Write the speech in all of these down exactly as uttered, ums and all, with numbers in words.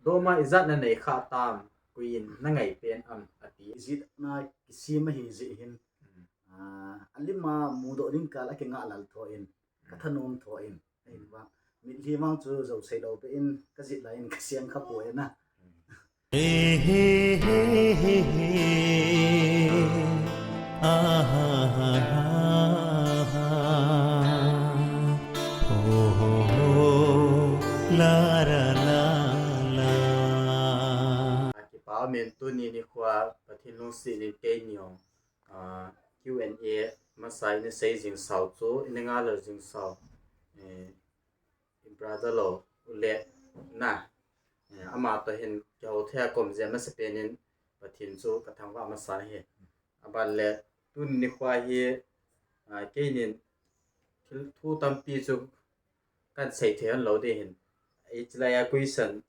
Doma ijat nanei kha tam, koi in nangai pen am, ati. Ijat na kisem ahi jeh hin. Hmm. Ah, alima mudoh ding kal a kinga lal tho in. Ka thanom tho in. Ahin vang. Mitlhi mang chu jo sei lou pe in, ka jit lai in ka siang kha poi na. Kipa men tuni nikho Pathen lungset in keini jong, ah, Q and A masa in sei jing sau chu, in nga lal jing sau. Eh, brother lo, u le na. Eh, ama toh hin kihou thei a kom jeh a masa pen in Pathen chu ka thangvah masa ahi. Aban le tuni nikho hi, ah, keinin thil thu tampi chu kan sei thei hon lou ding ahin. Hichelai a question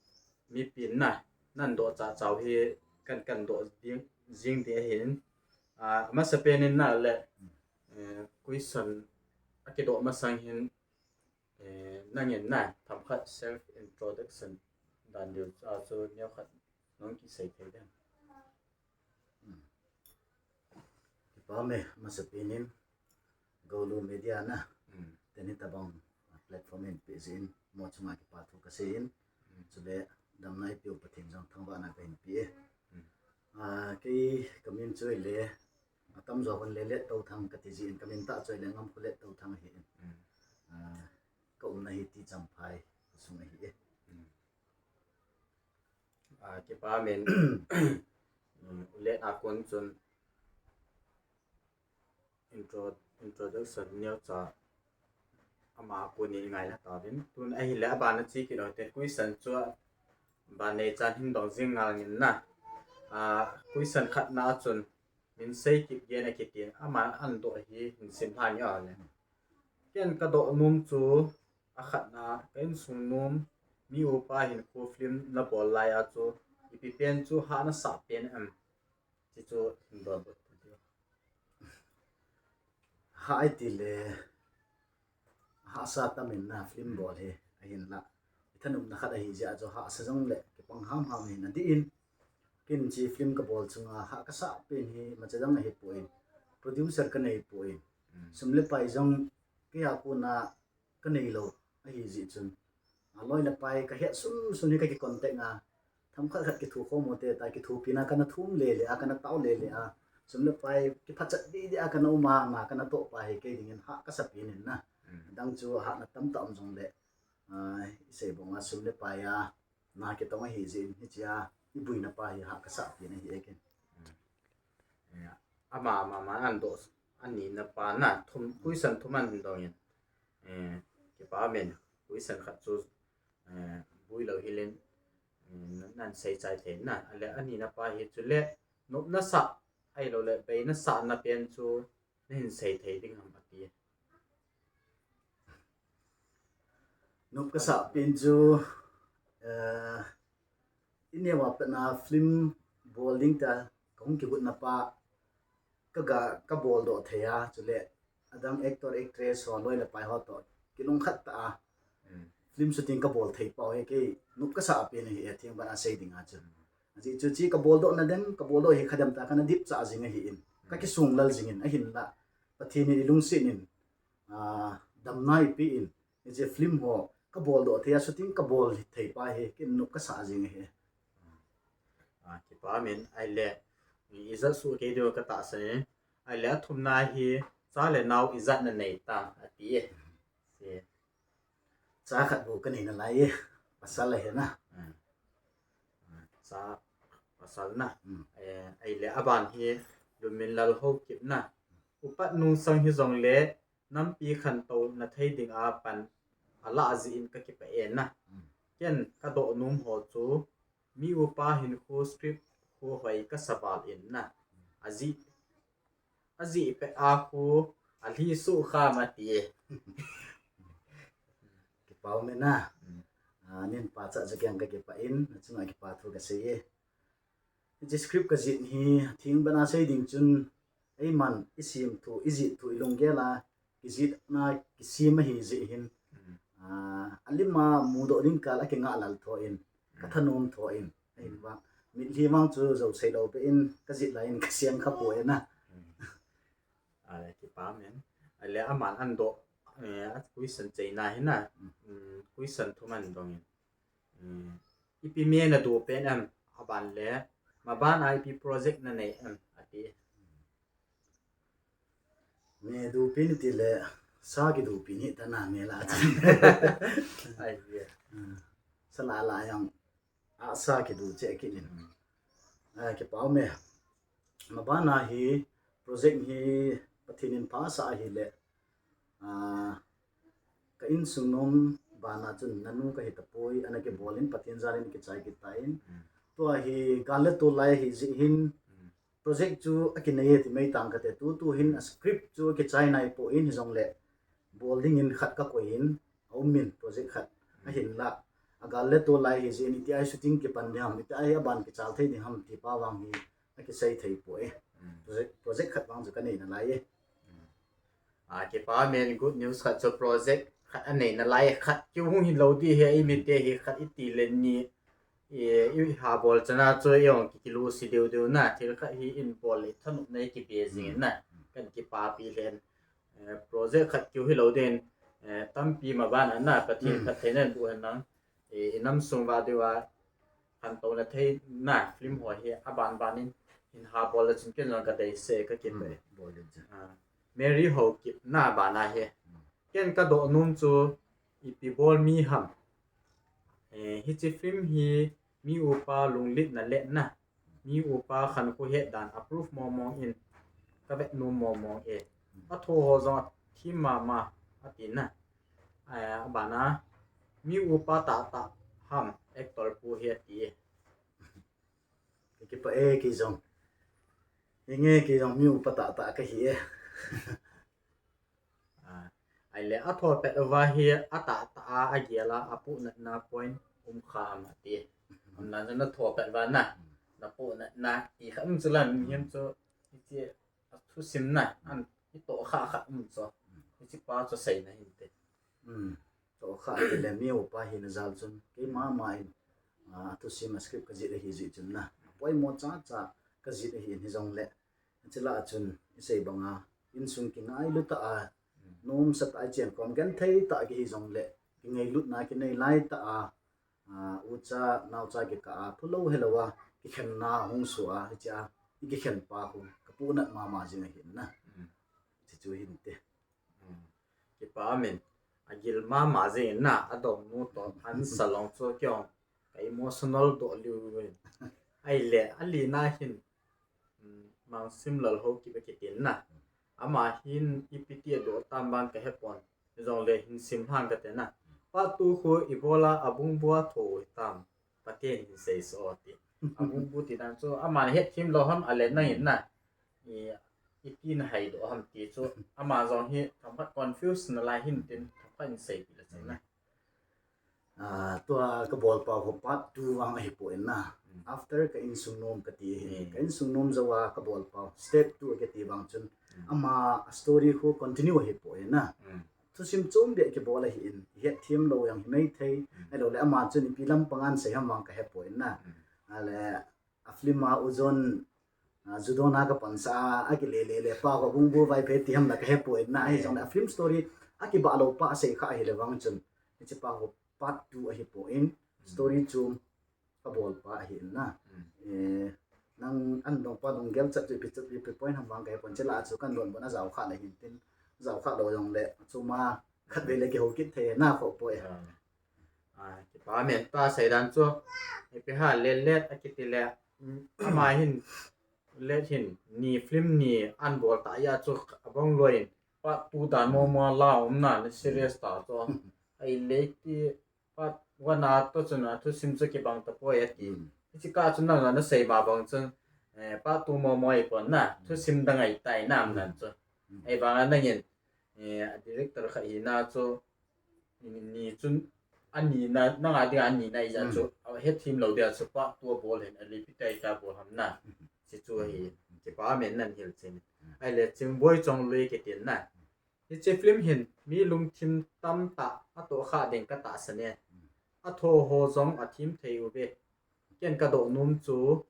mipin na, nan doh chachau hi kan, kan doh ding, jing ding ahin. Ah, masa pen in na le, eh, question a kidoh masang hin, eh, nangin na, themkhat self introduction dan diu a chu neokhat nong kisei thei dem. Hmm. Kipa me, masa pen in, Golu Media na, hmm, teni tabang platform in pe jin, mo chunga kipa thu ka sei in, hmm, chule damna eipeu Pathen jong thangvahna ka hin pe e. Hmm. Ah, kei ka min chu ahile, atam jo hon le Lettothang ka ti jin, ka min tah chu ahile Ngamkholet Tothang ahi in. Hmm. Ah, ka umna hi T. Champhai khosung ahi e. Hmm. Ah, kipa men, um, u le a kon chun intro, introduction neocha ama kon in ngai la tauvin. Tun ahile aban a chi kit u hite, question chu aban nei chan hin dong jing ngal ngin na. Ah, question khatna chun, min sei kit gen a kitin, ama an doh hi hin sim lha nge ale. Ken ka doh nom chu, akhatna, ka insung nom, mi upa hinkho film na bol lai a chu, ipi pen chu hah na sah pen em? Ti chu hin don bot. Hah iti le, hahsa tam in na film bol hi, ahinla. I thanopna khat ahi jeh a chu hahsa jong le kipang ham ham hi na di in. Ken chi film ka bol chunga hah ka sah pen hi macha jong ahi poi. Producer ka nei poi. Hmm. Sum le pai jong kei a kona ka nei lou ahi jeh chun. A loi le pai ka het sun sun hi ka ki contact a. Themkhat khat kithu khom u te ta, kithopi na kana thum le le a, kana tao le le a. Sum le pai kiphat chat di di a kana um a, na kana toh pa hi kei dingin hah ka sa pen in na. Hmm. Adang chu hahna tamtah um jong le, ah, i sei bang a sum le pai a na kitong ahi jeh in hiche a i buina pa hi hah ka sa pen ahi e ken. Hmm. Eh, ama, ama, ama an doh, ani na pa na thum, question thum an dong in. Eh, kipa men, question khat chu, eh, bui lou hilin, eh, nan sei chai thei na. Ale ani na pa hi chule, nopna sah, ahilou le, beina sahna pen chu, na hin sei thei ding ham ati. Nop ka sah pen chu, eh, i neo a pat na film bol ding ta, ka hung kigotna pa, ka ga, ka bol doh thei a, chule, adang actor, actress ho, loi le pai ho toh, kilungkhat ta a. Hmm. Film shooting ka bol thei pau hi kei, nop ka sah pen hi, eh, thing ban a sei ding a chu. Hmm. Ajeh chu chi ka bol doh na dem, ka bol doh hi kha dem ta, kana dip cha jing ahi in. Ka, hmm, kisung lal jing in, ahinla. Pathen in i lungset in, ah, damna i pe in, hiche film ho, ka bol doh thei a, shooting ka bol thei pa hi, ken nop ka sah jing ahi. Ah, kipa men, ahile, i, ijat su kei diu ka tahsan e. Ahile, athumna hi, cha le nao ijat na nei ta, ati e. Si. Cha khat bou ka nei nalai e, pasal ahi na. Hmm. Cha pasal na. Hmm. Eh, ahile aban hi, Lunminlal Haokip na. Upat nungsang hi jong le, nampi khantou na thei ding a pan a lah jeh in ka kipah e na. Hmm. Ken ka doh nom ho chu, mi upa hinkho script khu hoi ka sa val in na. Ajeh, ajeh pet a khu a lhi suh kha ma ti e. Kipa um e na. Hmm. Ah, nin pa cha jeh kiang ka kipah in, achunga kipa thu ka sei e. Hiche script ka jih hi, thing ban a sei ding chun, eiman, i sim thu, i jih thu, i lunggel a, kijih na, kisem ahi jeh hin. Hmm. Ah, alim a mudoh ding kal a kinga lal tho in, hmm, Ka thanom tho in. Ahin vang. Mitlhi mang chu jo sei lou pe in ka jih lai in ka siang kha poi na. Ale kipa men. Ale aman an do. Eh, a question chei na hi na. Mm, question thum an dong in. Mm, ipi me na do pen am aban le. Maban a ipi project na nei am ati. Me do pen ti le sa ki do pen hi ta na me la chan. Ai, yeah. Mm. Sa la la yang a sa ki do che ki nin. A kipa me. Maban a hi project hi Pathen in pha sa hi le. A ka insung nom bana chun nanu ka hi ta poi ana ki bol in Pathen jal in ki chai ki ta in. Tua hi gal le to lai hi ji hin project chu a ki nei ti mai tang ka te tu tu hin a script chu a ki chai nai po in hi jong le bol ding in khat ka koi in a um min project khat a hin la a gal le to lai hi ji in iti ai shooting ki pan ding ham iti ai a ban ki chal thei ding ham ti pa vang hi a ki sei thei po e. Project, project khat vang chu ka nei na lai e. A kipa men good news khat chu project khat a nei na lai khat ki hung hin lo di he i mi te hi khat iti le ni i ha bol chana chu i ong ki kilu si deu deu na thil kha hi in bol le thanu nei ki pe jing na kan kipa pi len project khat ki hi lo den tampi maban a na Pathen khat thei nen bu hen nang i nam sung va deu a kan to na thei na film ho hi a ban ban in in ha bol le chin ken jong ka dei se ka kin dei bol le chin. Mary Haokip na bana hi ken ka do num chu ipi bol mi ham. Eh, hichi film hi mi upa lunglit na le na mi upa khan khu het dan approve mo mo in ka vet num mo mo e. A tho ho jong thim ma ma a ti na. Eh, a bana mi upa ta ta ham actor pu hi a ti. Ki pa e ki jong. Inge ki jong mi upa ta ta ka hi e. Ai le a tho pet va hi a ta ta a a gel a a pu na na point um kha ma ti. Am na na tho pet va na na pu na na ti kha um chu la mi hiam chu ti a thu sim na an i to kha kha um chu i chi pa chu sei na hin te. To kha ti le mi upa hi na jal chun kei ma ma in a thu sim a script ka jit a hi ji chun na poi mo cha cha ka jit a hi ni jong le. Chila chun i sei banga insung ki ngai lu ta a nom sa ta chen kom gen thei ta ki hi jong le ki ngai lut na ki nei lai ta a ucha naucha ki ka a phu lo he lo a ki khen na hung su a hi cha i ki khen pa hu ka pu nat ma ma jing a hin na. Chi chu hin te. Kipa min a gil ma ma jing in na a dong nu to an sa long chu kyong ka emotional do liu in. Ai le a li na hin Mangsim Lalhaokip a kitin na. Ama hin ipi ti a do tam ban ka he pon. Jong le hin sim hang ka te na. Pa tu khu i bola a bung bua tho tam. Pathen hin sei so ti. A bung bu ti dan chu ama het thim lo ham a le nang in na. I, i tin hai do ham ti chu ama jong hi themkhat confuse na lai hin tin themkhat in sei pi la chang na. Tua ka bol pau ho part two vang ahi poi na. After ka insung nom ka ti hi ka insung nom jawa ka bol pau step two ka ti vang chun ama story khu continue ahi poi na. Thusim chom bia ki bol ahi in het thim lo jong hi mai thei. Ai lo le ama chun ipi lam pangan sei ham vang ka he poi na. Ale a film a u John a, judo na ka pansa a, a ki le le le pa ko bung bu vai phe ti ham na ka he poi na hi jong a film story a ki ba lo pa sei kha hi le vang chun. Hi chi pa ko part two ahi poi in story chu ka bol pa ahi in na. Eh, nang an dong pa dong gel chat chu pi chu pi point ham vang ka he pon chila chu kan don bon a jao kha le hin tin jao kha lo jong le chu ma khat ve le ki ho kit the na kho poi. Kipa men ta sei dan chu ipi ha le let a kiti le ama hin let hin ni film ni an bol ta ya chu a bong lo in part two dan mo mo la um na ni serious ta chu ai le ti part one a to chu na thusim chu ki bang ta poi a ti. Chi ka chu na na sei ba bang chu part two mo mo i pon na thusim dang ai tai nam nan chu ai bang a nang in a director kha hi na chu ni chun ani na nanga dia ani na ija chu het thim lo dia chu part two bol hin a lipi tai ta bol ham na. Chi chu hi chi pa men nan hil chen ai le Chingboi Chongloi ke tin na. Hi chi film hin mi lungthim tam ta a to kha ding ka ta sa ne. atho ho jong athim thei uve. Ken kadoh nom chu,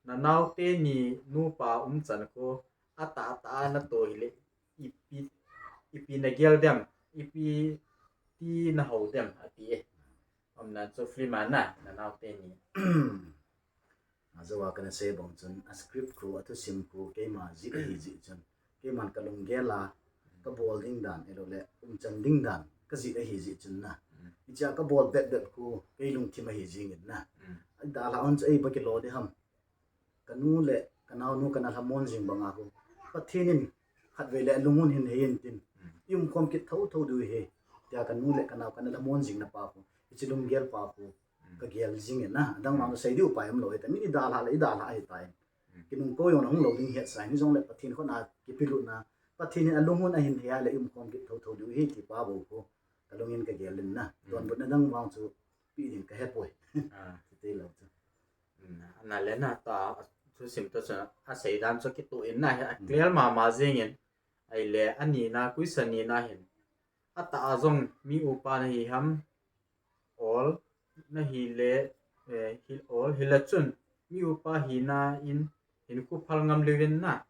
nanaote ni nupa umchan khu atah tah a nato hile ipi, ipi nagel dem, ipi ti nahou dem ati e. Umdan chu film a na, nanaote ni. Ajou a kana sei bang chun, a script khu, athusim khu, keima jih ahi jeh chun, keiman kalunggel a kabol ding dan, ahilouleh umchan ding dan kajih ahi jeh chun na. Hichea kabol bep bep khu, kei lungthim ahi jingin na. Idalha un chu eiba kilo ding ham. Kanu le kanaonu kana lhamon jing banga khu, Pathen in khatvei le alung un hin hei in tin, iumkhom kit thotho diu ahi, tia kanu le kanao kana lhamon jing na pa khu, hiche lunggel pa khu kagel jingin na. Adang vang sei diu pa umlou ahi ta, min idalha le idalha ahi tan. Kinungko jong nahung lou ding hetsa in, hijongle Pathen khut a kipelutna, Pathen in alung un ahin hei a le iumkhom kit thotho diu ahi ti pa bou khu kalung in kagel in na. Donbutna dang vang chu pe ding kahepoi. Kiti lou chu. Ana le na ta, thusim toh chun asei dan chu kitoh in na, aclear mama jingin, ahile anina, question nina hin, atah a jong mi upa nahi ham, ol nahile, eh, hi, ol hile chun mi upa hina in hinkho phal ngam leuvin na,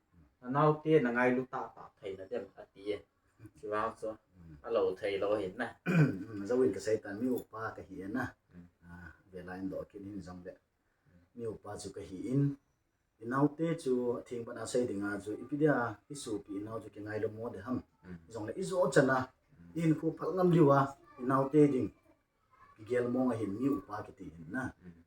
nanaote nangailu tahtah theina dem ati e. Chuvang chu alou theilou hin na. Jouvin kasei tan, mi upa kahi e na. Vela in doh kit in jongle, mi upa chu kahi in, inaote chu atheng pat a sei dinga chu ipi dia isopi inao chu kingailu mo ding ham. Jongle ijo chan a ihinkho phal ngam leuva, inaote ding kigel mong ahin mi upa kiti hin na.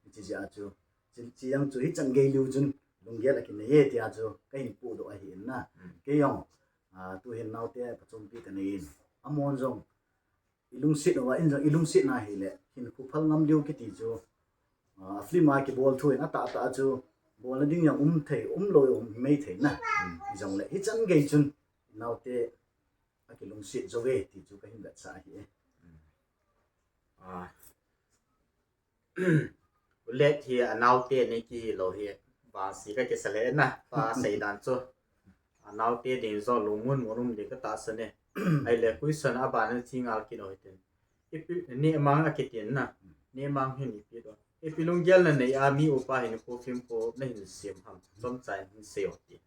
Hiche jeh a chu, hiche jang chu hichan gei leu chun lunggel akinei e tia chu kahin pohdoh ahi in na. Kei jong, tuhin naote pachumpi kanei in, amon jong ilungset uva, in jong ilungset na hile hinkho phal ngam leu kiti chu, film a kibol thu in atahtah chu bolna ding jong um thei, umlou um himai thei na. Hijongle hichan gei chun naote akilungset jouve ti chu kahin vetsah ahi e. Ulet hi anaote ni kihilou hi, vangse kakisa le na, pa seidan chu. Anaote ding jong lungmon mon um ding katahsan e. Ahile question abana chingal kit u hitin. Ipi, nehmang akitin na. Nehmang hin ipi doh, ipi lunggel nanei a mi upa hinkho film khu nahin sem ham, chomcha in hin seiyo ti.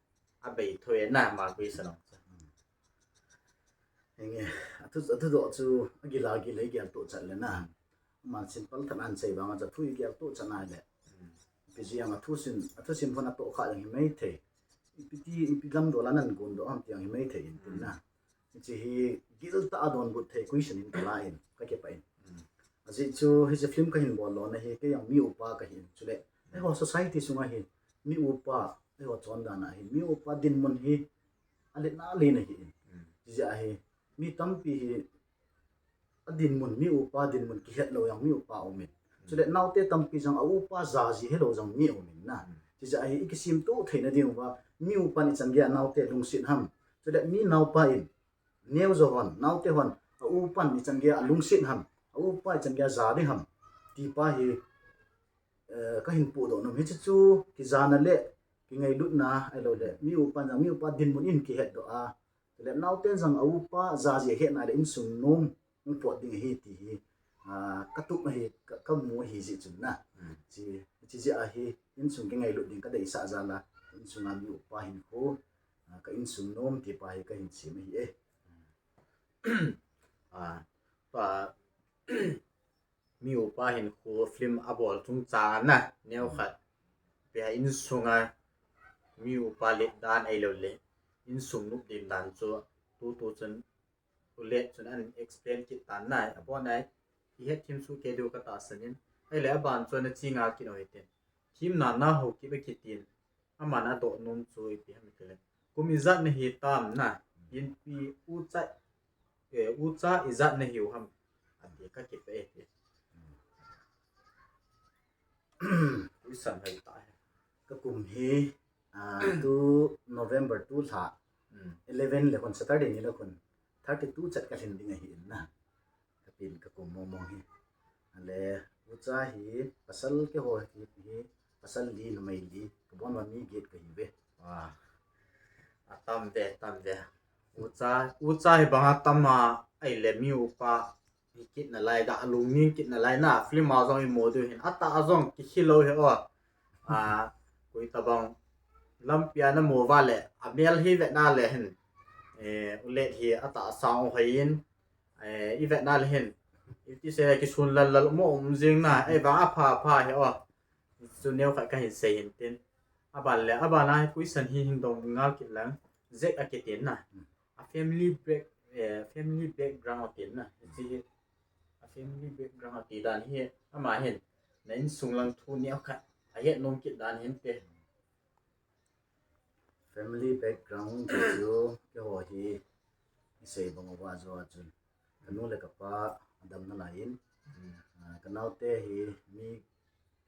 Abei thou e na, ama question a chu. Henge, athu, athudoh chu agil agil a igel toh chat le na. Aman simple tah in asei vang a chu thu igel toh chat na le. Ipi jeh a athusim, athusim hon atoh kha jong himai thei. Ipi ti, ipi lamdol a nagon doh ham ti jong himai thei in tin na. Hiche hi giltah a donbut thei question in kala in, kakipah in. Ajeh chu hiche film kahin bol lona hi kei jong mi upa kahi in, chule eiho society sunga hi mi upa, eiho chondan a hi mi upa dinmun hi alet na len ahi in. Hijeh a hi mi tampi hi adinmun, mi upa dinmun kihet lou jong mi upa aum in. Chule naote tampi jong a upa jaji helou jong mi aum in na. Hijeh a hi ikisemtoh theina diuva mi upan ichan gei a naote lungset ham, chule mi naopa in, neo jo hon, naote hon a upan ichan gei a lungset ham, a upa ichan gei a ja ding ham ti pa hi, eh, kahin pohdoh nom. Hiche chu kijana le kingailutna ahiloule mi upan jong mi upa dinmun in kihetdoh a, chule naoten jong a upa jaji ahetna le insung nom hung pot ding ahi ti hi, ah, katup ahi, ka, kamu ahi jeh chun na. Hiche, hiche jeh a hi insung kingailut ding kadeisah jal a, insunga mi upa hinkho, ah, ka insung nom ti pa hi kahin sem ahi e. Ah, pa, mi upa hinkho film abol chungchang a na, neokhat, ipi ham, insunga mi upa let dan ahiloule insung nop ding dan chu tutu chun ulet chun ahin explain kit tan na, abon a ihet them soh kei diu katahsan in. Ahile aban chu ana chingal kit u hitin. Themna nahou kit akitin, aman adoh nom chu ipi ham itile, kum ijat nahi tam na, inpi ucha, eh, ucha ijat nahiu ham, ati, kakipah e. Tuisan hoi ta he. Kakum hi, ah, tu November tu lha eleven le khun, Saturday ni le khun, thirty two chat kalhin ding ahi in na. Kapin kakum mong mong hi. Ale, ucha hi pasal keiho hi, hi pasal li, numei li, kabon uva mi get kahiuve. Atam ve, atam ve. Ucha, ucha hi banga tam a, ahile mi upa hi kit nalai, ga lungning kit nalai na, film a jong imu diu hin, atah a jong kikhel lou hi o. A, koi tabang lampi a namu uva le, amel hi vetna le hin, eh, ulet hi atah a sang u hoi in, eh, ivetna le hin, iti sei kisun lal lal mo um jing na, ei vang apha pha hi o. Chu neo khat kahin sei hin tin. Aban le, aban a hi question hi hin dong ngal kit lang, Jack akitin na. A family back, eh, family background atin na. Hiche hi, a family background ati dan hi, ama hin, na insung lang thu neo khat, ahet nom kit dan hin te. Family background ti chu, keiho hi, isei bang uva joh a chun. Kanu le kapa, adam nalai in. Ah, kanaote hi, mi,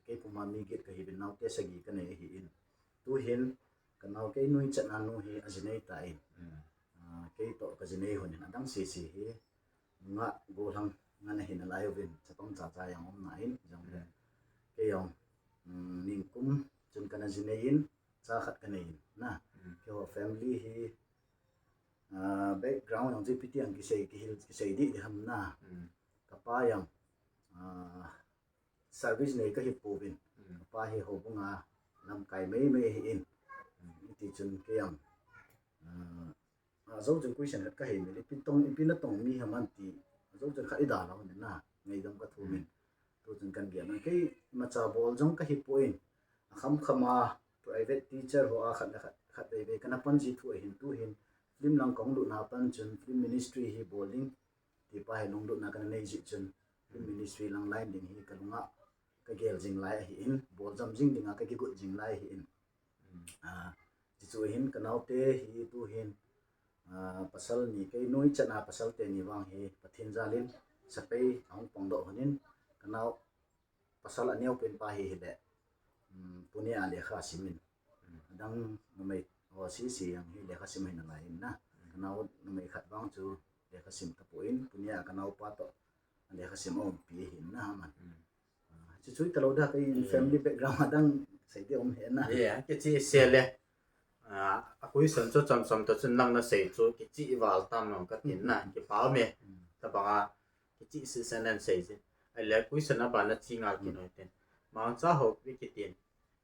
kei puma mi get kahi uvin naote sagi kanei ahi in. Tu hin, kanao kei nuichatna nu hi, aji nei ta in. Ah, kei toh kaji nei hon in, adang sese hi, nga gollhang ngan ahin alai uvin, chapang chacha jong um na in, jong le. Kei jong, mm, ningkum chun kana ji nei in, cha khat kanei in, na. Keiho family hi, ah, background jong chu ipi ti ang kisei, kihil, kisei dih dih ham na. Kapa jong, ah, service nei kahi pouvin. Kapa hi houbung a lamkai mei mei ahi in. Iti chun kei jong, ah, ajou chun question khat kahin nei le, ipi tong, ipi natong mi ham anti, ajou chun khat idalha un na, ngaidam kathum in. Tu chun kan gel na, kei imacha bol jong kahi poi, akham kham a private teacher ho a khat le khat, khat vei vei kana pan ji thu ahin, tu hin film lang kahung lut na pan chun film ministry hi bol ding ti pa hi lunglutna kana nei ji chun film ministry lang line ding hi kalunga kagel jing lai ahi in, bol jam jing dinga kakigot jing lai ahi in. Ah, chuchu hin kanaote hi tu hin, ah, pasal ni kei nuichatna pasal teni vang hi Pathen jal in sepai ahung pang doh hon in kanao pasal aneopen pa hi hile, um, Pune a lekha sim in. Adang numei ho sese jong hi lekha sim ahi nalai in na. Kanao numei khat vang chu lekha sim tapon Pune a kanaopa toh lekha sim aumpi ahi in na aman. Ah, chuchu talou da kei family background adang sei ding um he na. Yeah, kicheh sel e. Ah, a question chu chomchom toh chun nang nasei chu kicheh val tam nong katin na, kipa ume. Tabang a kicheh sel sel nan sei jin. Ahile question aban a che ngal kit u hitin. Mangcha Haokip kitin.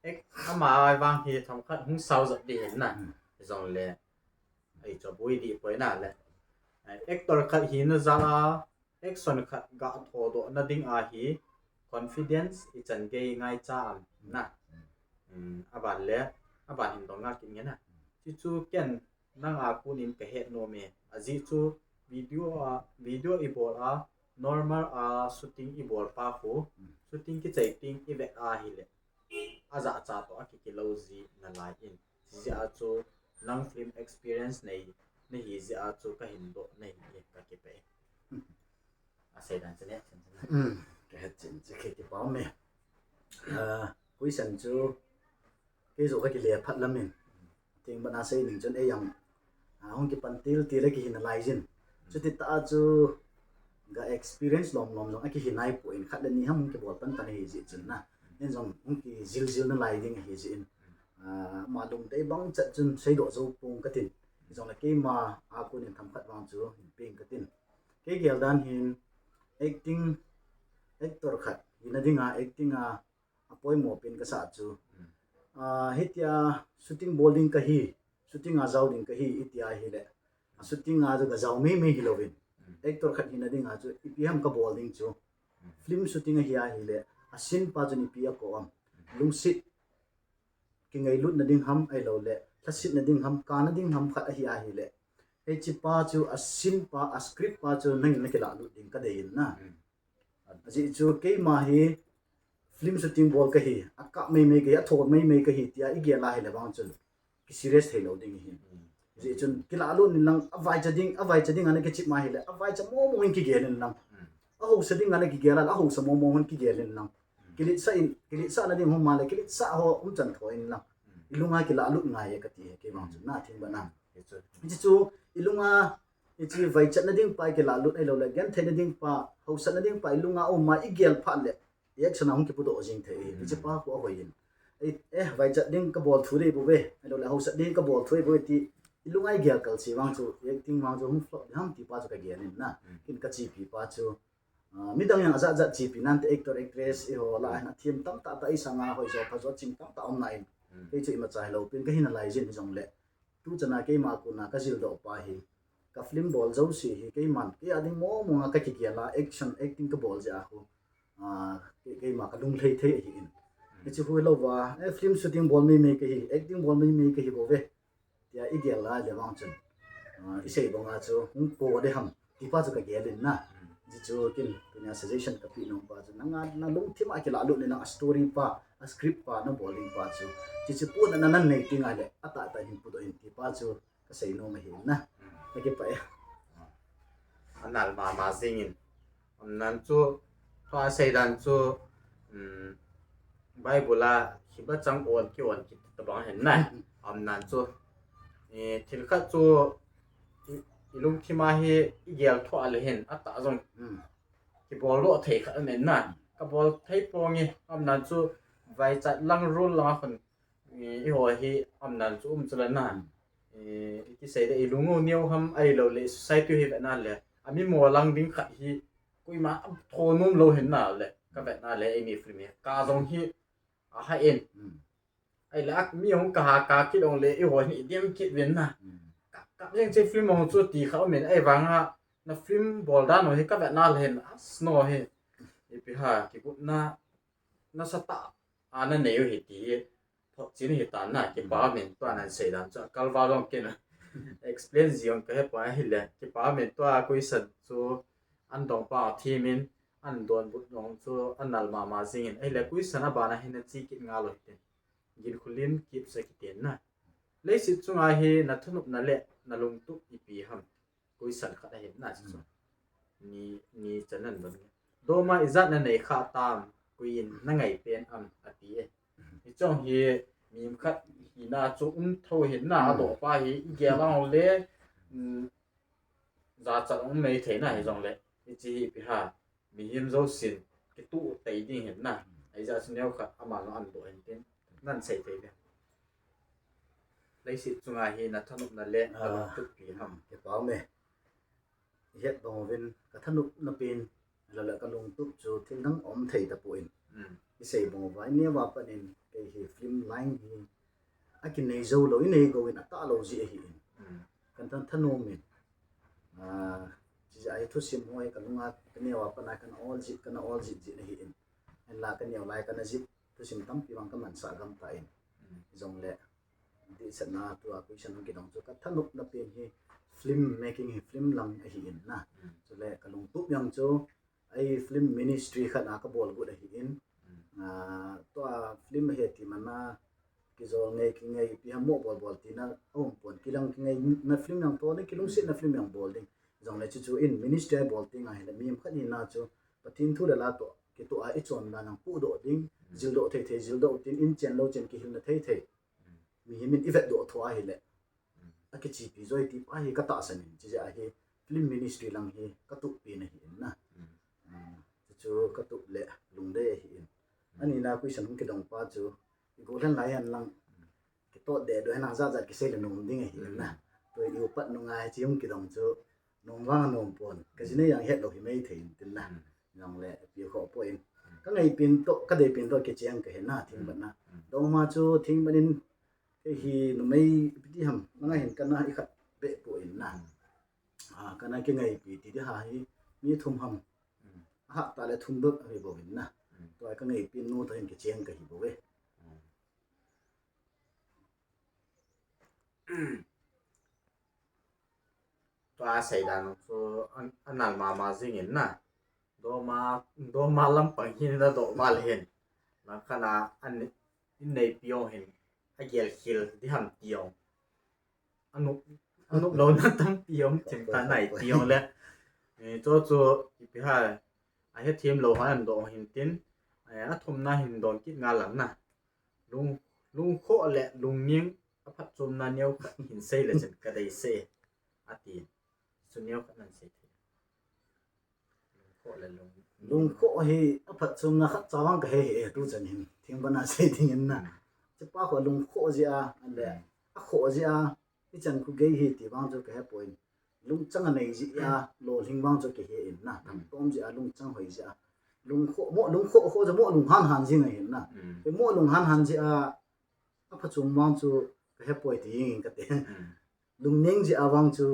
Ek, ama vang hi themkhat hung sao jep ding ahin na. Jongle, ei chu boi dih poi na le. Actor khat hina jal a, action khat ga thodoh na ding ahi, confidence ichan gei ngaicha am na. Aban le, aban hin dong ngal kit nge na. Chuchu ken nang a kon in kahet nom e. Ajeh chu video a, video ibol a, normal a shooting ibol pa khu, shooting kichai teng ivet a hile, ajahcha toh akikilou ji nalai in. Hijeh a chu nang film experience nei, nahi jeh a chu kahin doh nahi e, kakipah e. Asei dan chu ne, kahet chin chu kipa ume. Ah, question chu kei joh kakile phat lam in. Teng bana sei ning chun ei jong, ah, hung kipan til til a kihi nalai jin. Chuti tah a chu ga experience lom lom jong akihi naipon khat le ni ham hung kibol pan pan ahi jeh chun na. Nin jong hung kijil jil nalai ding ahi jeh in. Ah, ama lungdei bang chat chun seidoh jou pong katin. Jongle keima a kon in themkhat vang chu hin peng katin. Kei gel dan hin acting, actor khat hina dinga acting a apoimo pen kasah chu. Ah, hitia shooting bol ding kahi, shooting a jao ding kahi, itia hile. A shooting a chu gajao mei mei hilouvin. Actor khat hina dinga chu ipi ham kabol ding chu. Film shooting ahi ahile, a scene pa chun ipi akou am. Lungset kingailutna ding ham ahilouleh, lhasetna ding ham, kana ding ham khat ahi ahile. Hiche pa chu a scene pa, a script pa chu nangin nakilah lut ding kadei in na. Ajeh chu keima hi film shooting bol kahi, akap mei mei kahi, athou mei mei kahi tia igel a hile vang chun kiserious theilou ding ahi. Ajeh chun kilah lut in lang, avaicha ding, avaicha ding ana kichep ma hile, avaicha momo in kigel in lang. Ahausa ding ana kigel a, ahausa momo in kigel in lang. Kiletsah in, kiletsahna ding ho ma le, kiletsah ho umchan tho in lang. Ilunga kilah lut ngai e kati e, kei vang chun na thing bana. Hichu, ilunga, hiche vaichatna ding pa ikilah lut ahilouleh, gentheina ding pa, hausatna ding pa, ilunga aum a igel phat le, i action a hung kipudoh jing thei e. Hiche pa khu ahoi in. Eh, vaichat ding kabol thei bouve, ahilouleh hausat ding kabol thei bouve ti, ilunga igel kal se vang chu, acting vang chu hung flop ding ham ti pa chu kagel in na. Ken kachepi pa chu, Ah, midang jong ajat jat chepi nante, actor, actress, eiho lah a hin athem tamtah tah, eisanga hoijo phajo ching tamtah um nan. Hmm. Kei chu imacha hilou pen kahi nalai jin hijongle, tuchan a keima kona kajildoh pa hi, ka film bol jouse hi keiman, kei a ding mong mong a kakigel a, action, acting kabol jeh a khu, ah, kei, keima kalunglhai thei ahin. Hmm. Hiche khu hilouva, eh, film shooting bol mei mei kahi, acting bol mei mei kahi bouve, tia igel a le vang chun, ah, isei banga chu hung po ding ham ti pa chu kagel in na. Hmm. Hichu kin tunia suggestion kapeh nom pa chu, nanga nalungthim a kilah lut le nang a story pa, a script pa nabol ding pa chu, hiche chu puna nanei teng le atahtah hin pudoh in ti pa chu kasei nom ahi na. Hmm. Nakipah e. Anal mama jingin. Umnan chu, tua seidan chu, um, Bible a hiba chang on ki on kiti tabang hin na. Umnan chu, eh, thil khat chu i, ilungthim a hi igel thoh le hin, atah jong, hmm, kibol lou thei khat aum in na. Kabol thei ponge, umnan chu vaichat lang rul lang a khun, eh, eiho hi umnan chu um chu le na. Hmm. Eh, ikisei le ilung u neo ham ahilouleh society hi vetna le, ami mo lang ding khat hi, koima atho nom lou hin na le, kavetna le, eini film hi, ka jong hi, aha in. Hmm. Ahile, mi hung kaha ka kit jongle, eiho hin idem kit uvin na. Hmm. Ka, ka jeng che film hung chu ti kha um in, ahivanga, na film bol dan u hi kavetna le hin, asno hi. Ipi ha, kigotna, nasatah a nanei u hi ti hi, photchet hi tan na, kipa min tua nan seidan chu, kalval jong kin explain ji jong kahe poi ahile, kipa min tua question chu, an dong pa thimin, an donbut jong chu, anal mama jingin, ahile question abana hin nache kit ngal u hitin. Ginkholen Kipsa kiti na. Leiset chunga hi nathanopna le nalungtup ipi ham? Question khat ahin na chu. Hmm. Ni, ni chan nan don. Doma ijat nanei kha tam, koi in nangai pen am ati e. Hmm. Hiche jong hi mi khat hina chu um tho hin na, hmm, adoh pa hi igel jongle, um, jachat um mei thei na hijongle. Hiche hi ipi ha. Mihem jousen kituh tei ding hin na. Hmm. Ahijeh chu neo khat ama jong an doh hin tin. Nan sei thei le. Leiset chunga hi nathanopna le, ah, nalungtup ipi ham? Kipa ume. Ihet bang uvin kathanopna pen, lale kalungtup chu thil dang um thei tapon. Hmm. Isei bang uva, ineo a pat in kei hi film line hi akinei jou lou, inei gou in atah lou jeh ahin. Hmm. Kan than thanom in. Ah, chujeh a hi thusim ho hi kalunga, kaneo a pat a kana ol jit, kana ol jit jit ahin. Hinla kaneo lai kana jit, thusim tampi vang kamansah gam tan. Hmm. Jongle, dihsetna tua question hung kidong chu kathanopna pen hi film making hi, film lang ahin na. Hmm. Chule kalungtup jeng chu, ei film ministry khat a kabol got ahin. Hmm. Ah, tua film ahi ti man a, kijol ngei, kingei, ipi ham mo bol bol tina aum pon, kilang kingei, na film jong to ding, kilungset na film jong bol ding. Jongle chuchu in ministry a bol teng ahile, mihem khat hina chu, Pathen thu le la toh kitoh a ichon dan jong pohdoh ding, hmm, jildoh thei thei jildoh utin, in chen lou chen kihilna thei thei. Hmm. Mihem in ivetdoh tho ahile, hmm, akichepi joi ti pa hi katahsan in, chujeh a hi film ministry lang hi katup pen ahin na. Hmm. Hmm, chuchu katup le lungdei ahin. Hmm. Anina question hung kidong pa chu, igollhang lai hen lang, hmm, kitot deh doh hen lang jat jat kisei le nom ding ahin na. Hmm. Tua iupat nunga hiche hung kidong chu, nom vang nom pon. Kajinei jong het lou hi mei thei in tin na. Hmm. Jongle, ipi khoh poi. Hmm. Kangaipen toh, kadeipen toh kicheng kahi na, thing, hmm, pat na. Hmm. Dongma chu thing pat in, kei hi numei ipi ti ham, nanga hin kana ikhat beh poi na. Hmm. Ah, kana kingaipi ti ding ha hi, mi thum ham. Hmm. Ahah tah le thum bep ahi bou hin na. Hmm. Tua kangaipen nu toh hin kicheng kahi bouve. Hmm. Tua seidan chu an, anal mama jingin na. Doma, doma lampang hin nadoh val hin. Langkhat a an, inneipi jong hin, agel khel ding ham ti jong, anop, anop louna tampi jong thim ta nai ti jong le. Eh, chu chu ipi ham, ahethem lou hon adoh hin tin, eh, athumna hin don kit ngal lang na. Lung, lungkhoh le lungning aphatchomna neo khat hin sei le chun kadeisah e, ati. Chu neo khat nan sei thei. Lungkhoh le lung, lungkhoh hi aphatchomna khatcha vang kahe hih e, tuchan hin. Thing pat a sei ding in na. Hmm. Hichepa khu lungkhoh jeh a, ale, hmm, akhoh jeh a, ichan khu gei hi ti vang chu kahe poi. lungchang anei jeh a lolhing vang chu kihe in na, tam tom jeh a lungchang hoi jeh a, lungkhoh mo, lungkhoh kho jeh a mo lunghan han jing ahin na. Mo lunghan han jeh a, aphachom vang chu kahepoi ti jeng in kate. Lungning jeh a vang chu,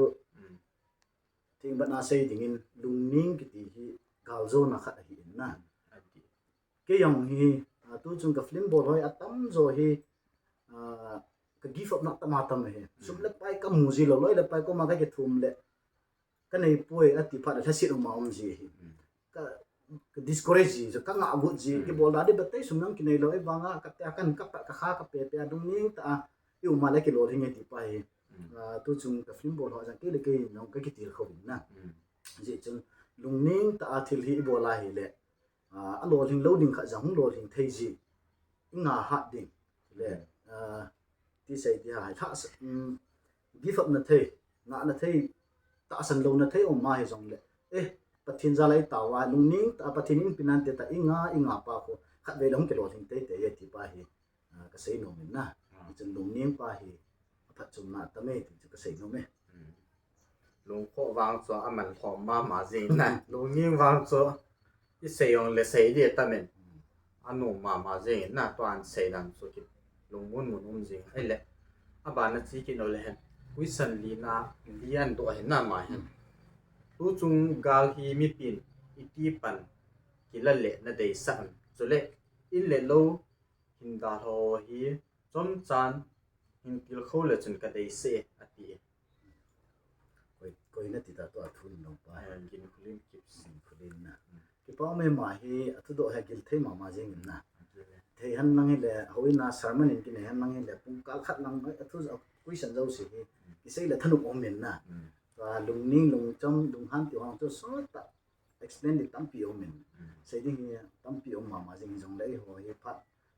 thengbatna sei dingin lungning kiti hi galjona khat ahi in na. Kei jong hi, tuchung ka film bol ho hi atamjo hi, ka give up na tam atam ahi. Sum le pai kamu ji lou, loi le pai koma kakithum le, kaneipoi ati phat le lhaset uma um ji ahi. Ka discourage ji, kangah got ji, kibol da di betei sum jong kinei lou, ahivanga kate a kan kapa, kakha kapepe a lungning tah a i um a le kilolhing e ti pa hi. Tuchung ka film bol ho jong kei le kei jong kakitilkhou in na. Hijeh chun lungning tah a thil hi ibol a hile, alolhing lou ding khat jong hung lolhing thei ji, inga hat ding le, tisei ti ha, give up na thei, ngahna thei, tahsan louna thei um ahi jongle, Pathen jal a itao a lungning tah a Pathen in pe nante tah inga, inga pa khu khatvei le hung kilolhing teitei e ti pa hi, kasei nom in na. Hichun lungning pa hi aphatchomna atam e ti chu kasei nom e. Lungkhoh vang chu aman lhom mama jing in na. Lungning vang chu isei jongle sei di atam in, anom mama jing in na, tua isei dan chu kilungmun mun um jing ahile. Abana che kit leu le hen, question lina, li adoh ahin na ama hin, tuchung gal hi mipin iti pan kila le nadeisah em, chule in le lou hin dalha ho hi chomchan hin tilkhou le chun kadeisah e ati. Koi, koi nati ta tua thu in lou pa. Ginkhulin Kipsin. Ginkhulin na. Kipa um e, ama hi athudoh hi agil thei mama jeng in na. Thei hen lang hile, houin a sermon in kinei hen lang hile, pungkal khat lang athu, question jouse hi kisei le thanop um in na. Tua lungning, lungcham, lunghan ti ho chu sot tah explain ding tampi um in. Sei ding hi tampi um mama jeng in jongle eiho hi phat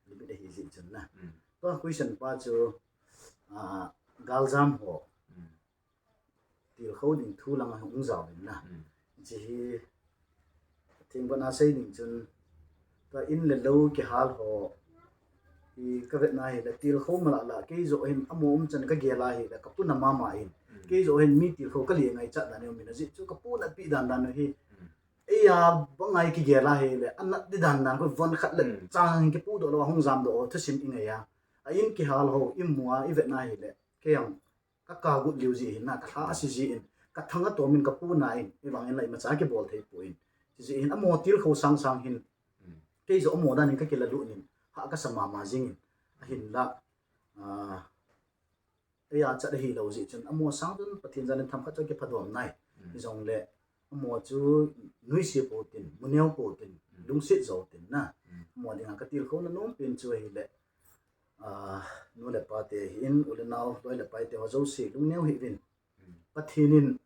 limit ahi jeh chun na. Tua question pa chu, galjam ho tilkhou ding thu lang a hung jao in na. Hiche hi thengvah a sei ding chun, tua in le lou kihal ho hi kavetna hile tilkhou mala la, keijoh hin amaho umchan kagel a hile kapuna mama in. Keijoh hin mi tilkhou kale ngaichat dan aum in, ajeh chu kapuna pi dan dan hi. Eia banga kigel a hile anat di dan dan khu von khat le chang kipudoh lou a hung jamdoh ho thusim ingai a. A in kihal ho imu a ivetna hile, kei jong kaka got lheh jeh hin na, kalha ase jeh in, kathang atom in kapuna in, ivang in la imacha kibol thei poi. Chujeh hin amaho tilkhou sangsang hin, keijoh amaho dan in kakilalut in, hah kasa mama jing in, ahinla, eia chat ahilou jeh chun, amaho sang chun Pathen jal in themkhat chu kiphadom nai. Hijongle, amaho chu nuisat pou tin, muneo pou tin, lungset jou tin na. Amaho dinga katilkhouna nompen chu ahile, nu le pa te hin, u le nao, loi le pai te ho jouse lungneo hih uvin. Pathen in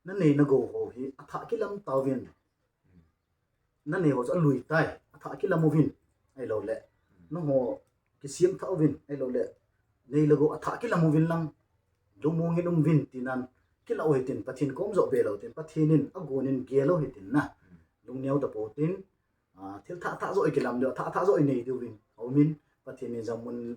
nanei nagou ho hi athah kilam tauvin. Nanei ho chu alui tai, athah kilam uvin. Ahiloule, nangho kisem thah uvin, ahiloule, nei le gou athah kilam uvin lang, lungmong in um uvin, tinan, kilah u hitin, Pathen kom joh velou tin, Pathen in agon in gel u hitin na. Lungneo tapou tin, thil thah thah joh ikilam diu, athah thah joh inei diuvin aumin, Pathen in jong mun,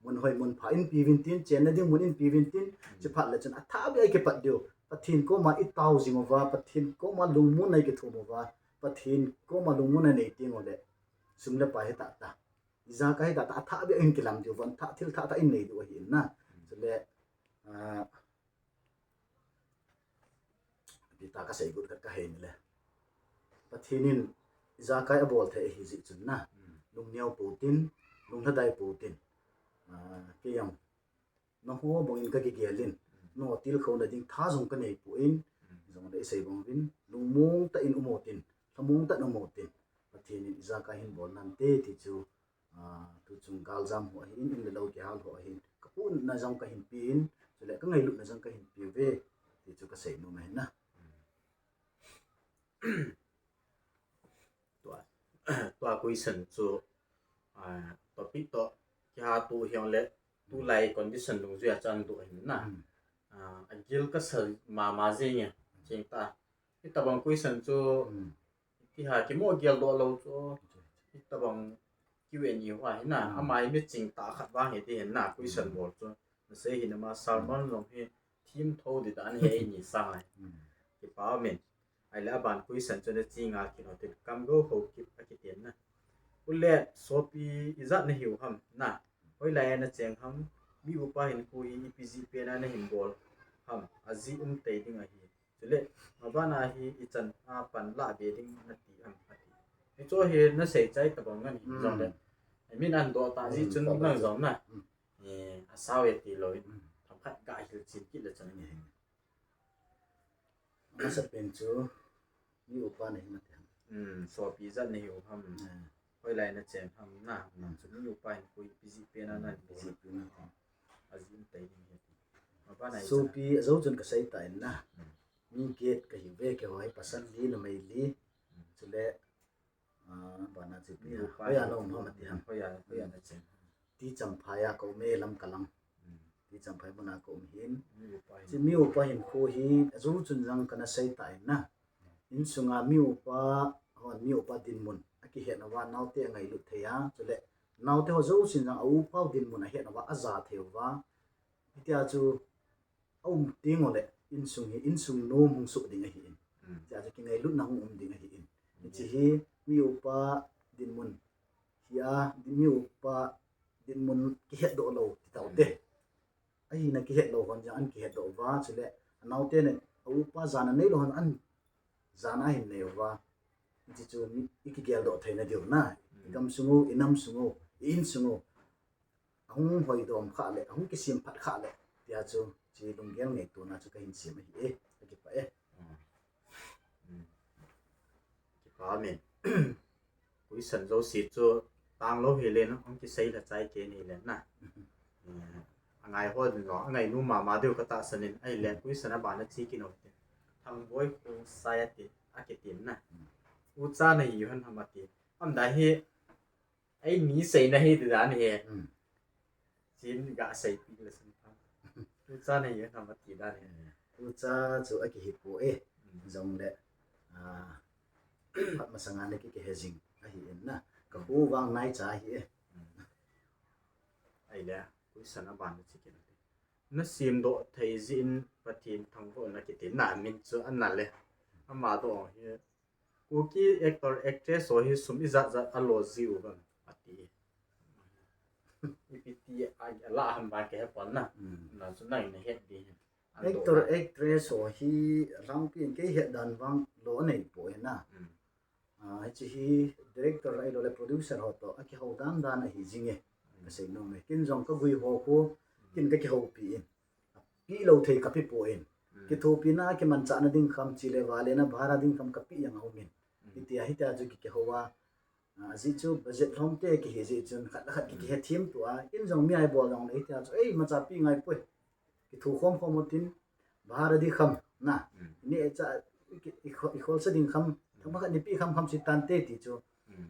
mun hoi mun pha in peuvin tin, chenna ding mun in peuvin tin, chuphat le chun athah beh a ikipat diu, Pathen koma itao jing uva, Pathen koma lungmonna ikithum uva, Pathen koma lungmonna inei tengule, sum le pai hitah tah, ijakai hitah tah, athah beh a in kilam diu, von thah, thil thah thah innei diu ahi in na. Chule, ipi tah kasei got khat kahei nile, Pathen in ijakai abol thei ahijeh chun na, lungneo pou tin, lunglhadai pou tin, kei jong nangho bangin kakigel in, nangho tilkhouna ding tha jong kanei poi, jongle isei bang uvin, lungmong tah in um u tin, lhamong tah in um u tin, Pathen in ijakai hin bol nante ti chu, tuchung galjam ho ahin, in le lou kihal ho ahin, kapuna jong kahin pe in, chule kangailutna jong kahin peuve, ti chu kasei nom ahi na. Tua, tua question chu, topic toh kihatoh hijongle, tulai condition dungjuia chu ahin doh ahin na. Agil kasa mama jenge, chengtah. Hitobang question chu, iti ha kimoh geldoh lou chu, hitobang Q and A ho ahi na, ama hi miching tah khat vang hiti hin na, question bol chu. Nasei hi nama sermon jong hi thim tho di dan hi eini sang lai. Kipa min. Ahile aban question chu nache ngal kit u tin, Kamgou Haokip akiti na. U Let, sopi ijat nahiu ham na. Hoilai a nacheng ham, mi upa hinkho hi ipi jeh pen a nahin bol ham, ajeh um tei ding ahi. Chule, mabana hi ichan a pan lah be ding nati ham ati. Hichu hi nasei chai tabang ngan hi jongle. I mean, ahin doh tah jeh chun nang jong na. Eh, asao e tilou in. Themkhat gah hilchen kit le chun. Amasapen chu mi upa nahi mati ham. Sopi ijat nahiu ham. Hoilai nacheng ham na. Nang chu mi upa hinkho ipi jeh pen a nahin bol ham, ajeh um tei ding ahi. Mabana hi sopi ajou chun kasei tan na. Mi get kahiuve, keiho hi pasal li numei li. Chule, ah, bana chu ipi ham. Hoiya naum ham ati ham. Hoiya, hoiya nacheng. T. Champhai a kaum e, Lamka lang. T. Champhai muna kaum hin. Chu mi upa hinkho hi ajou chun jong kana sei tan na. Insunga mi upa, hon mi upa dinmun akihet nauva naote angailut thei a. Chule, naote ho jousen jong a upa dinmun ahet nauva aja thei uva. Hitia chu aum teng uleh, insung hi, insung nom hung soh ding ahin. Hitia chu kingailutna hung um ding ahin. Hiche hi mi upa dinmun hi a, mi upa dinmun kihetdoh lou ti taute. Ahina kihetlou hon jong an kihetdoh uva, chule anaote nin a upa jana neilou hon an jana ahin nei uva. Hiche chu mi, ikigeldoh theina diu na. Igam sung u, inam sung u, i-in sung u ahung hoidom khah le, ahung kisem phat khah le, tia chu, hiche lunggel ngaitona chu kahin sem ahi e, kakipah e. Kipa min. Question jouse chu tanglou hile na, hung kisei lha chai kei ni le na. Angai ho din jong, angainom mama diu katahsan in, ahile question abana che kit u hite. Thangboi Khongsai ati, akiti na. Ucha nahiu ham ati. Aumdan hi, eini seina hi ti dan hi. Chin gaseipi le chun. Ucha nahiu ham ati dan hi. Ucha chu akihipoi. Jongle, ah, phat masanga nakiki, kihe jing ahin na. Kakhu vang naicha ahi e. Ahile, question abana che kit u hite. Nasemdoh thei jeh in Pathen thangvah un akiti na, min chu ana le. Ama doh hi, Kuki actor, actress ho hi sum ijat jat alo jiu vem ati. Ipi ti a, alah ham vang kahepon na. Na chu nangin nahet ding hi. Actor, actress ho hi alhangpi in kei het dan vang lo anei poi na. Ah, hiche hi director ahilou le producer ho toh akihou dan dan ahi jing e. Kasei nom e. Ken jong kagui ho khu, ken kakihoupi in. Pilou thei kape poi. Kithopina, kimanchahna ding kham, chule valena, bhara ding kham kape jeng aum in. Hitia, hitia chu kikihou a. Ah, ajeh chu budget lhomte kihi jeh chun khat le khat kikihethem tua. Ken jong mi a ibol jongle hitia chu, ei, imacha pe ngai poi. Kithokhom khom u tin, bhara ding kham na. Neocha, i, i, ikholsa ding kham, thangpha khat nipi kham kham chu tante ti chu.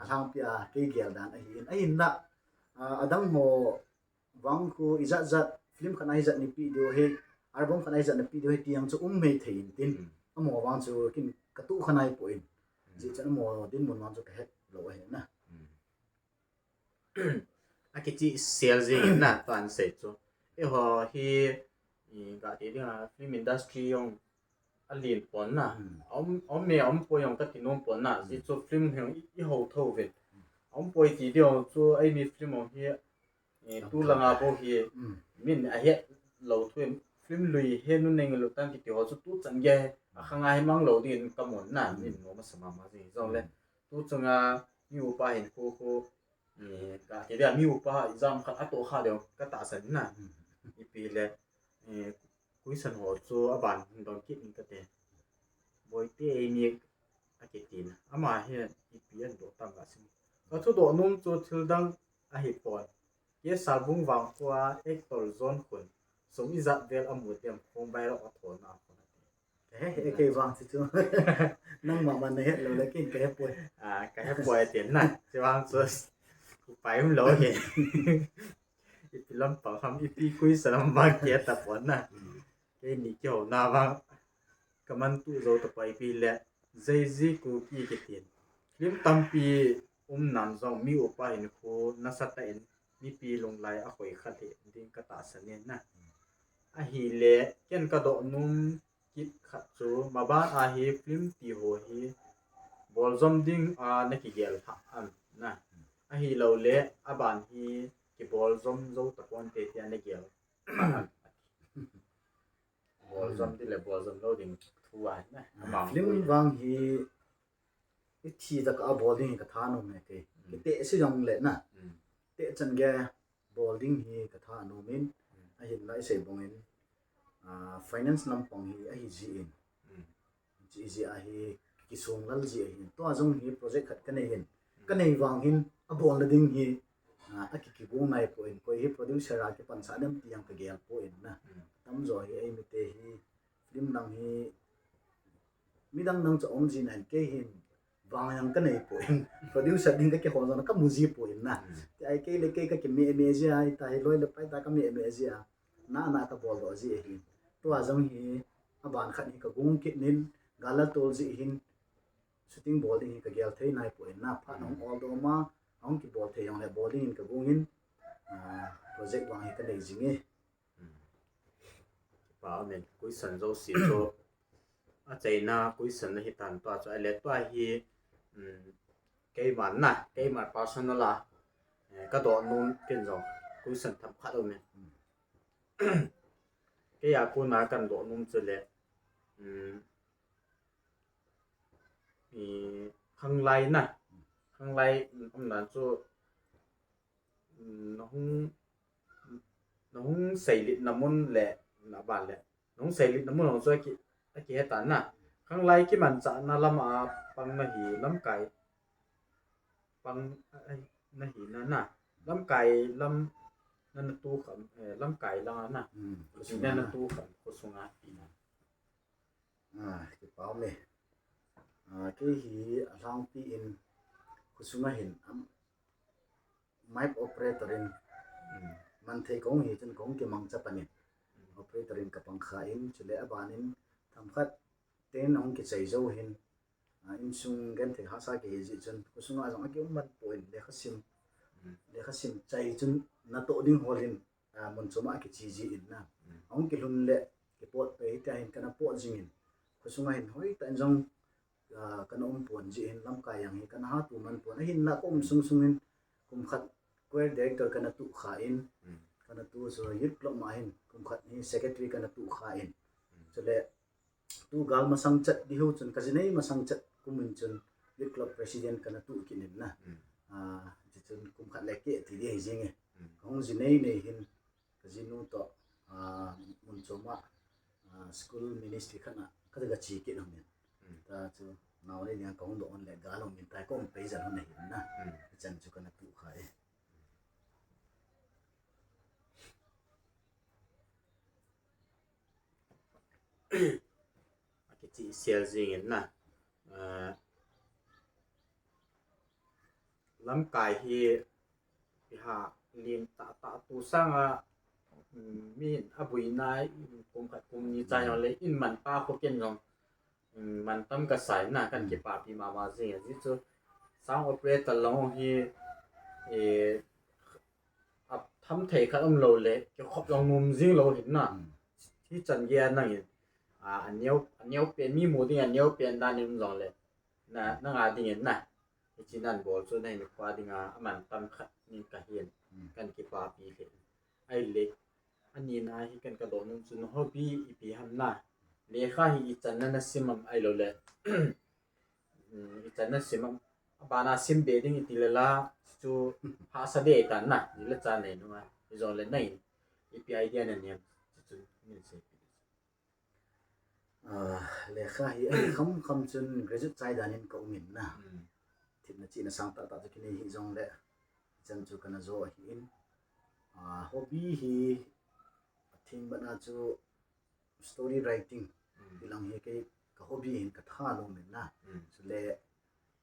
Alhangpi a kei gel dan ahin. Ahinla, ah, adang ho vang khu ijat jat, film khat na ijat nipi diu hi, album khat na ijat nipi diu hi ti jong chu um mei thei in tin. Amaho vang chu ken katoh kha nai poi. Ajeh chu amaho dinmun vang chu kahet lou ahi na. Akichihsel jing in na, tua asei chu. Eiho hi, i, gati ding a, film industry jong alen pon na. Aum, aum e, aum poi jong kati nom pon na. Ajeh chu film hi i, ihou thou uvin. Aum poi ti diu chu eimi film jong hi, i, tulanga bou hi, min ahet lou thu, film lui he nu nei ngailut tan kiti ho chu tuchan gei, akhang a hi mang lou ding in kamun na, min nom asa mama jing jongle. Tu chunga mi upa hinkho khu, eh, gati dia mi upa ijat khat atoh kha diu katahsan na. Ipi le, eh, question ho chu aban hin dong kit in kate. Boite eimi akiti na. Ama hi ipi adoh tam gasei. Kathudoh nom chu thil dang ahipon. Kei Salbung vangkho a actor John Khun sum ijat vel amu dem, Khongbairoh a thona a khon ati. Kahe, kei vang chu chu. Nangma man nahet lou le ken kahe poi. Ah, kahe poi tin na. Chu vang chu upai umlou hi. Ipi lampang ham, ipi question ham vang kei tapon na. Keini kihouna vang kamantuh jou tapoi, ipi le J J Kuki kitin. Film tampi um nan jong mi upa hinkho nasatah in mipi lunglai akhoi kha lheh ding katahsan in na. Ahile, ken kadoh nom kit khat chu, maban a hi film ti ho hi boljom ding a nakigel lhah am na. Ahilou le, aban hi kiboljom jou tapon te tia nagel lhah am. Boljom ding le boljom lou ding thu ahi na. Amang film koi vang hi ithi tah a bol ding hi katha nom e kei. Kiteh se jong le na. Teh chan gei bol ding hi katha nom in. Ahinla isei bang in, ah, finance lampang hi ahi jin. Chi jeh a hi kisong lal ji ahin. Tua jong hi project khat kanei hin. Kanei vang hin abolna ding hi, ah, akikigong nai poi. Koi hi producer a kipansah dem ti jong kagel poi na. Tamjo hi eimite hi film lang hi midang dang chu um jin ahin kei hin vang jong kanei poi. Producer ding kakihol jong kamu ji poi na. Ti ahi kei le kei kakimeh meh ji ahi tahi loi le pai ta kameh meh ji a. Na na kabol doh ji ahi. Tua jong hi aban khat hi kagong kit nin gal la tol ji hin shooting bol ding hi kagel thei nai poi na phat hung ol doh ma hung kibol thei jong le bol ding in kagong in, ah, project vang hi kanei jing e. Kipa umin, question jouse chu achaina question ahi tan tua chu ahile tua hi, um, keiman na, keiman personal a, eh, kadoh nom ken jong question themkhat umin. Kei a kona kadoh nom chu le, um, i, khanglai na, khanglai, um, umdan chu, um, nahung, nahung seilhitna mun le, na ban le, nahung seilhitna mun hung chu aki, akihe tan na. Khanglai kimanchahna lam a pang nahi, lamkai pang, ai, nahi na na. Lamkai lam na natu kham, eh, lamkai lang a na. Ipi na natu kham, khosunga pi na. Ah, kipa ume. Ah, kei hi alhangpi in khosunga hin am, mic operator in, man thei kahung hi chun kahung kimangcha pan in. Operator in kapang kha in, chule aban in themkhat ten ahung kichai jou hin, ah, insung genthei hahsa kihi ji chun, khosunga jong akium man poi, lekha sim, lekha sim chai chun natoh ding hol in, ah, mun chom a kiche ji in na. Ahung kilhun le kipot pei tia hin kana pot jing in. Khosunga hin hoitah in jong, ah, kana um pon ji hin lamkai jong hi kana hatu man pon. Ahinla kaum sung sung in kum khat choir director kana tu kha in. Kana tu so youth club ma hin kum khat hi secretary kana tu kha in. Chule tu gal masang chat di ho chun, kajinei masang chat kum in chun youth club president kana tu kit in na. Ah, ti chun kum khat le keh ti di hi jing e. Kahung jinei nei hin kajinu toh, ah, mun chom a, ah, school ministry khat na kaga che kit hon in. Ta chu nao nei nia kahung doh hon le gal hon in tai kaum pei jan hon ahi na. Ichan chu kana tu kha e. Akiche sel jing in na. Ah, lamkai hi iha len tah tah tu sanga, um, mi abuina, um, kum khat kum ni chai le in man pa kho ken jong, um, man tam kasa in na kan kipapi mama jing e. Ji chu sound operator lang hi, eh, atham thei khat um lou le kikhop jong nom jing lou hin na. Hichan gei a nang in, ah, aneo, aneo pen mi mu ding aneo pen dan in um jong le. Na, nanga ding in na. Hiche nan bol chu na hin kho dinga, aman tam khat nin kahin. Kan kipapi le. Ahile, ani na hi kan kadoh nom chu na hobby ipi ham na. Lekha hi ichan na nasim am ahilou le. Um, ichan nasim am. Abana sim be ding iti le la, chu hahsa be tan na. Ni le cha nei nunga. Ijong le na in. Ipi idea na niam. Chu chu, ni se. Ah, lekha hi ahi kham kham chun graduate chai dan in kaum in na. Thina china sang tah tah chu kinei hi jong le. Chan chu kana jo ahi in. Ah, hobby hi athim bana chu story writing. Hilang hi kei ka hobby hin katha nom in na. Chule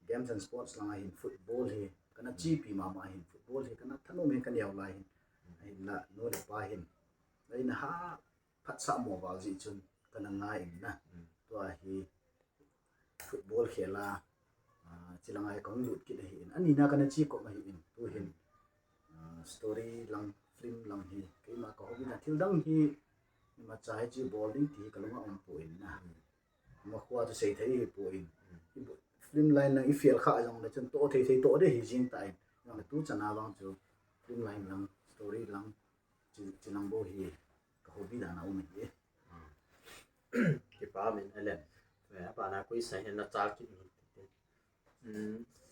games and sports lang a hin football hi kana chepi mama hin football hi kana thanom hin kaneo lai hin. Ahinla nu le pa hin. Ahin ha phatsah mo val ji chun kana ngai in na. Tua hi football khel a, ah, chilang a hi kahung lut kit ahi in. Ani na kana che kop ahi in. Tu hin, ah, story lang, film lang hi. Keima ka hobby na thil dang hi Ima cha hi chu bol ding ti kalunga um poi na. Ama khua chu sei thei hi poi. Film line lang i fail kha jong le chun to thei thei to de hi jing ta in. Jong le tu chana vang chu film line lang, story lang, chi, chi lang bo hi ka hobby dan a um hi. Kipa min Ellen. Apa na kui sa hin na chal ki.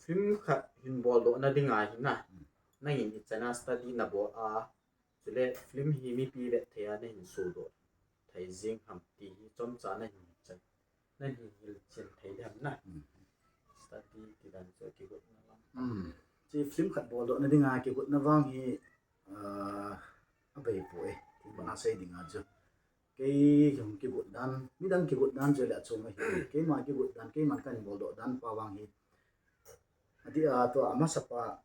Film khat hin bol do na ding a hi na. Nangin i chana study na bol a. Chule film hi mipi vet thei a na hin so do thei jing ham ti hi chomcha na hin chan, na hin hil chin thei dem na. Study ti dan chu kigot na lam. Chi film khat bol do na ding a kigot na vang hi, ah, a bei poi. Ti ba na sei ding a chu. Kei hung kigot dan, midang kigot dan chu le a chung a hi. Keima kigot dan, keima kan bol do dan pa vang hi. Ati a to a masa pa,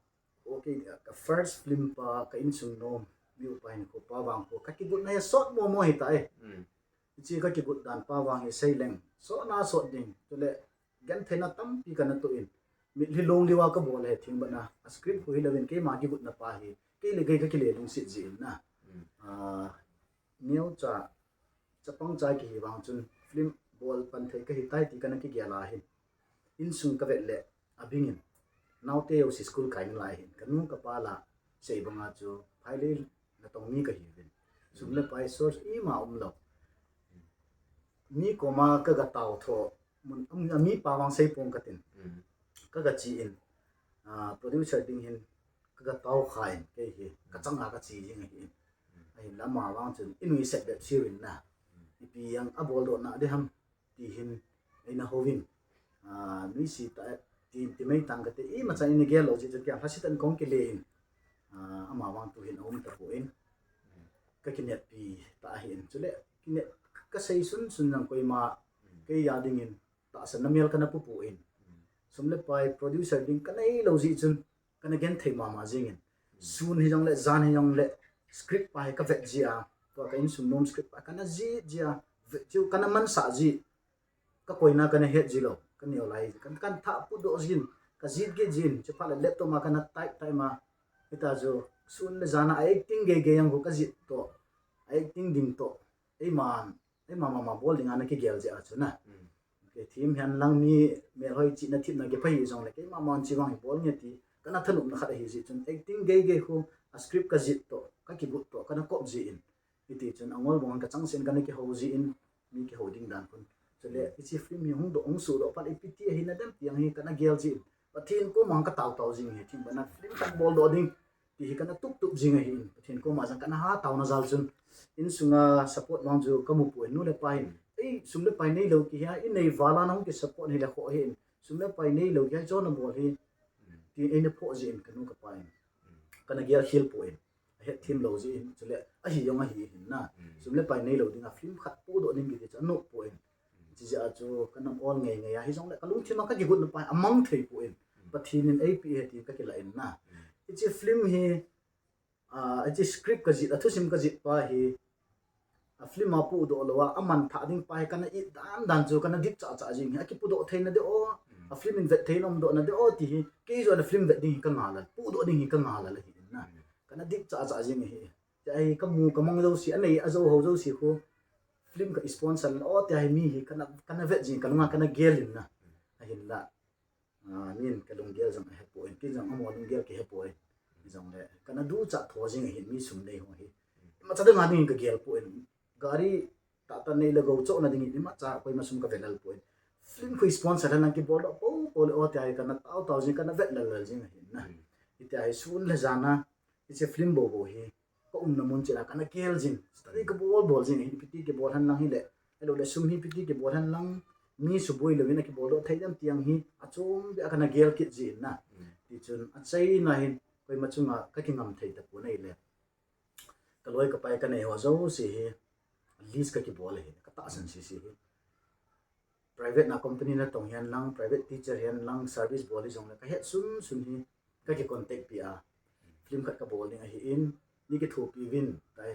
okay, ka first film pa, ka insung nom, mi upa hin ko pa vang ko, ka kigot na ya sot mo mo hi ta e. Chi ka kigot dan pa vang hi sei leng. So na sot ding, chule gen thei na tampi ka na to in. Mit li long liwa ka bol he thing ba na. A script ko hi lo in keima kigot na pa hi. Kei le kei ka kile lungsit ji in na. Ah, neo cha, chapang cha ki hi vang chun film bol pan thei ka hi tai ti ka na kigel a hin. Insung ka vet le a bing in. Naote jouse school kai na lai hin. Ka nu ka pa la sei bang a chu phai le na tong mi ka hi vin. Sum le pai source ima um lo. Mi koma ka ga tao tho. Mun, a mi pa vang sei pong ka tin. Ka ga chi in. Ah, producer ding hin ka ga tao kha in kei hi. Ka chang a ka chi jing a hi in. Ahin la ama vang chun i nui set bep siu in na. Ipi jang a bol do na de ham ti hin ei na ho vin. Ah, nui si ta ti, ti mai tang ka te ima chan in gel lo ji chu kiang hasi tan kong kile in. Ah, ama vang tu hin a um ta poi in. Ka kinet pi ta hi in. Chule kinet ka sei sun sun jang koima kei a ding in tahsan na mel ka na pu poi in. Sum le pai producer ding ka nei lo ji chun ka na gen thei mama jing in. Sun hi jong le, jan hi jong le, script pa hi ka vet ji a. Tua ka insung nom script pa ka na ji ji a. Vet ji u ka na mansa ji. Ka koina ka na het ji lo. Ka neo lai ji. Kan, kan tha pu do jin. Ka ji ge jin. Chu pha le laptop ma ka na type type ma. Hita chu sun le jan a acting ge ge jang ko ka ji to. Acting ding to. Ei man. Ei mama ma bol ding a na kigel ji a chu na. Kei thim hian lang mi mel hoi chi na thim na ke pha hi jong le keima man chi vang hi bol nge ti ka na thanop na khat a hi ji chun acting gei gei khu a script ka jit to, ka kigut to, ka na kop ji in. Hiti chun a ngol bang ka chang sen ka na kiho ji in, mi kiho ding dan khun. Chule hichi film hi hung do, hung su do pan ipi ti a hi na dem ti ang hi ka na gel ji in. Pathen koma ka tao tao jing hi thim ba na film ka bol do ding. Ti hi ka na tup tup jing a hi in. Pathen koma jang ka na ha tao na jal chun. Insung a support vang chu ka mu poi nu le pa hin. Ei, sum le pai nei lo ki hi a, i nei val a na hung ki support hi le kho hi in. Sum le pai nei lo ki hi a, chon a bol hi. Ti ei na pho ji in ka nu ka pa in. Ka na gel khel poi in. A het thim lo ji in. Chule a hi jong a hi hin na. Sum le pai nei lo ding a film khat pu do ding ki ti chu a nu poi in. Chi ja chu ka nam ol ngei ngei a hi jong le ka lungthim a ka kigut na pa a mang thei poi in. Pathen in ei pi he ti ka kila in na. Hichi film hi, ah, hichi script ka jit, a thusim ka jit pa hi, a film a pu do lo a, a man tha ding pa hi ka na it dan dan chu ka na dik cha cha jing hi, a ki pu do thei na de o, a film in vet thei nom do na de o ti hi, kei jo na film vet ding hi ka nga la, pu do ding hi ka nga la la hi na. Ka na dik cha cha jing hi. Ti a hi ka mu ka mang jo si, a nei a jo ho jo si khu, film ka sponsor la o ti a hi mi hi ka na, ka na vet jing, ka lunga ka na gel in na. A hin la. Ah, min ka lunggel jong a he poi, kin jong amo lunggel ki he poi. Jong le, ka na du cha tho jing a hin mi sum nei ho hi. Ma cha dang a ding ka gel poi. Gari ta ta nei le go cho na ding in ma cha koi ma sum ka ve lal poi. Film khu sponsor la nang ki bol do po, po le o ti a hi ka na tao tao jing ka na vet lal lal jing a hin na. Hiti a hi sun le jan a, hichi film bo bo hi. Ka umna mun chila ka na gel jing. Study ka bol bol jing. Hi piti ki bol han lang hi le. Hello le sum hi piti ki bol han lang. Mi suboi lo in a ki bol do thei dem ti ang hi. A chom be a ka na gel kit jin na. Ti chun a chai na hin. Koi ma chunga ka ki ngam thei ta pu nei le. Ka loi ka pai ka nei ho jo si hi. List ka ki bol hi. Ka ta san si si hi. Private na company na tong hian lang, private teacher hian lang, service bol hi jong le ka het sun sun hi ka ki contact pi a. Film khat ka bol ding a hi in, ni ki thu pi vin, tai.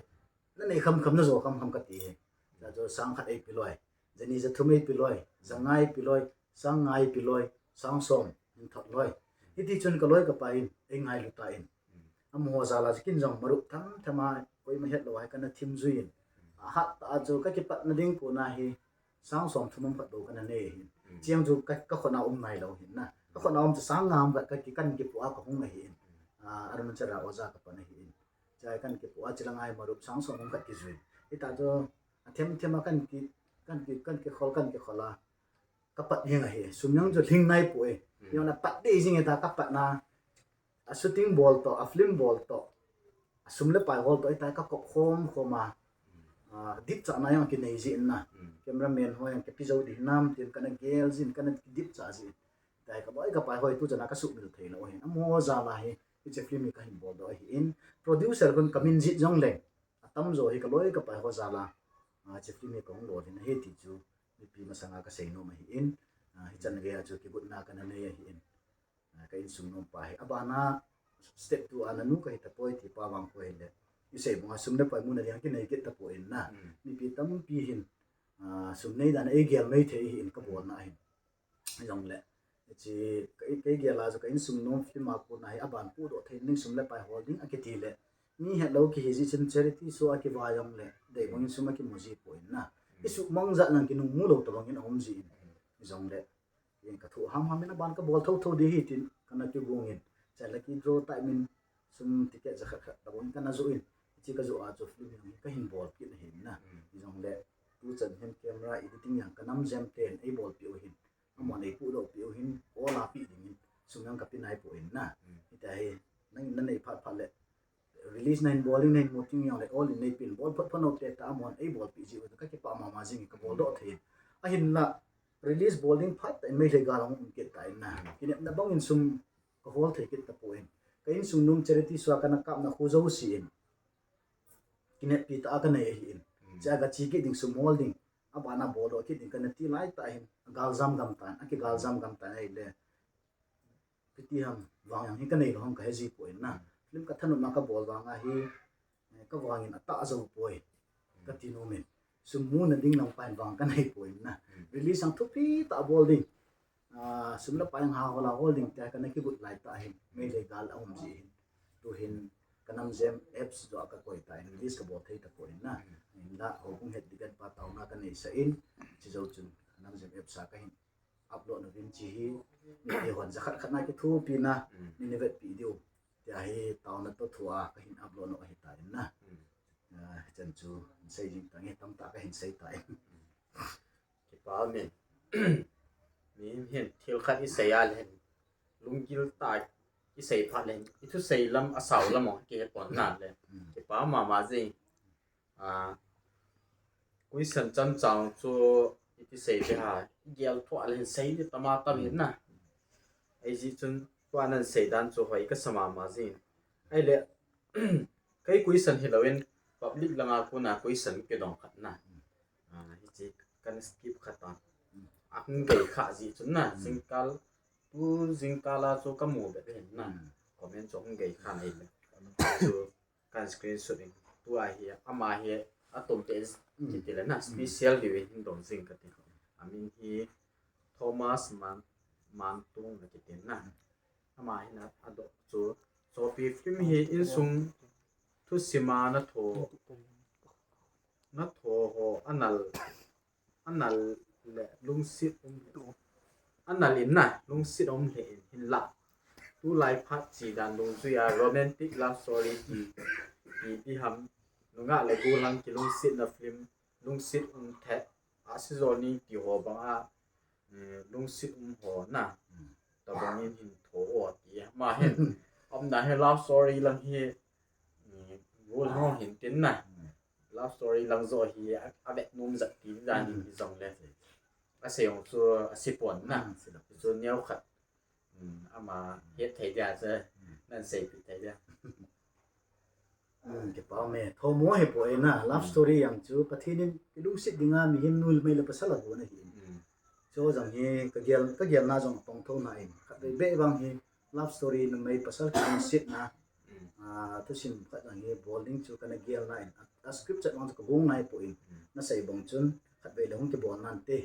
Na nei kham kham na zo kham kham ka ti hi. Ja jo sang khat ei pi loi, ja ni ja thum ei pi loi, ja nga ei pi loi, sang nga ei pi loi, sang som, in thot loi. Hiti chun ka loi ka pa in, ei ngai lu ta in. Amo ho jala kin jong marup tham tham a, koi ma het lo ai ka na thim zui in. A Ahat tah a chu ka kipatna ding kona hi sang som thum um khat bou kana nei ahin. Chiang chu ka, ka khut a um nailou ahin na. Ka khut a um chu sang nga um khat ka ki, kan kipoh a ka hung ahin. Ah, Arunachal a oja ka pan ahin. Chai kan kipoh a, chilanga hi marup sang som um khat kijui. Hita chu athem them a kan ki, kan ki, kan kikhol, kan kikhol a ka pat jeng ahi. Sum jong chu lhing naipoi. Jong na pat dei jing hita ka patna. A shooting bol toh, a film bol toh, a sum le pai hol toh, hita ka kop khom khom a, ah, dipchahna jong kinei jin na. Cameraman ho jong kipe jou ding hinam tin kana gel jin, kana dipchah jin. Hita ka loi ka pai ho hi tuchan a ka sumil thei lou ahin. Amaho jal a hi, hiche film hi ka hin bol doh ahin. Producer khun ka min jih jongleng, atamjo hi ka loi ka pai ho jal a, ah, hiche film hi ka hung bol hin ahi ti chu mipi masanga ka seinom ahin. Ah, hichan gei a chu kigotna kana nei ahin. Ah, ka insung nompa hi. Abana step two a nanu ka hi tapoi ti pa vang ko hile, isei banga sum le pai muna ding kinei kit tapoi na. Mipi tampi hin, ah, sum nei dan eigel mai thei ahin ka bolna ahin. Jongle, hiche ka, ka igel a chu ka insung nom film a kona hi aban pudoh thei ding, sum le pai hol ding akiti le, mi hetlou kihi jeh chun charity show a kivai jongle, dei bangin sum akimu ji poi na. Isuhmang jat nang kinung mu lou tabang in aum jin. Jongle, in ka thoh ham ham in aban ka bol tho tho ding ahi tin kana kigong in. Chai lucky draw time in sum ticket ja khat khat tabang in kana joh in. Hiche ka joh a chu film hi ka hin bol kit ahin na. Jongle, tuchan hin camera editing jong ka nam jem ten eibolpeh u hin. Amahon eipudoh peh u hin, ol a pe dingin, sum jong ka pe naipoi na. Hita hi, nang, na nei phat phat le, release na hin bol ding, na hin mu ding jongle, ol in neipen bol phot phot nau te ta, amahon eibolpeh jeh u ka kipah mama jing in ka bol doh thei in. Ahinla, release bol ding phat tah in Meitei gal ahung um kit tan na. Kinepna bangin sum ka hol thei kit tapon. Ka insung nom charity show a kana kapna khu jouse in kineppi tah a ka nei ahin. Chua ka che kit ding, sum hol ding, abana bol doh kit ding kana ti lai tah hin, galjam gam tan, akigaljam gam tan ahile, ipi ti ham, vang jong hi ka nei lou ham ka he ji poi na. Film ka thanop ma ka bol vang ahi, eh, ka vang in atah jou poi, ka ti nom in. Sum muna ding lam pai vang ka nei poi na. Release jong thupi tah bol ding, ah, sum le pai jong ha hol a hol ding tia kana kigot lai tah hin, Meitei gal aum ji hin. Tu hin ka nam jem apps joh a ka koi tan, release ka bol thei tapon na. Hinla, houbung het ding kan pa taona ka neisah in, hiche jou chun ka nam jem apps a ka hin upload na vin chi hi, mi hon ja khat khat na kithopi na, mi na vetpi diu tia hi taona toh thu a ka hin upload nau ahi tan na. Ah, hichan chu sei jing tange, tamtah ka hin sei tan. Kipa umin. Mi hin thil khat isei a le hin, lunggil tah a isei phat le hin, ithusei lam asao lam o kihe pon na le. Kipa mama jing. Ah, question chan chang chu iti sei te ha, igel thua le hin sei ni tama tam hin na. Ei ji chun tua nan sei dan chu hoi ka sa mama jing. Ahile, kei question hilou in, public langa kona question kidong khat na. Ah, hiche kan skip khat tan. Ahung gei kha ji chun na, jingkal, tu jingkal a chu ka mu be hin na. Comment chu hung gei kha na ile. Chu kan screenshot in. Tua hi, ama hi, atom te kiti le na, special diu in hin dong jing kati. Amin hi Thomas Man, Mantung na kiti na. Ama hin a, adoh chu, Chopi film hi insung thusim a na tho, na tho ho anal, anal le lungset um, anal in na, lungset um le in hinla. Tulai phat chi dan lungjui a romantic love story ti, ti, ti ham, nungah le gollhang kilungsetna film, lungset um the, a si jo ni ti ho bang a, eh, lungset um ho na. Tabang in hin tho o ti. Ama hin, umna hin love story lang hi, eh, gollhang hin tin na. Love story lang jo hi a, avet nom jat ti dan in hi jong le. Asei jong chu asi pon na. Chu neo khat. Ama het thei dia chu. Nan seipi thei dia. Kipa me, thomo hi poi na, love story jong chu Pathen in kilungset dinga mihem numei le pasal agon ahi. Chu jong hi ka gel, ka gelna jong apang tho na in. Khatvei beh vang hi love story numei pasal kilungsetna, ah, thusim khat jong hi bol ding chu kana gelna in. A, a script chat vang chu ka gong nai poi. Na sei bang chun khatvei le hung kibol nante.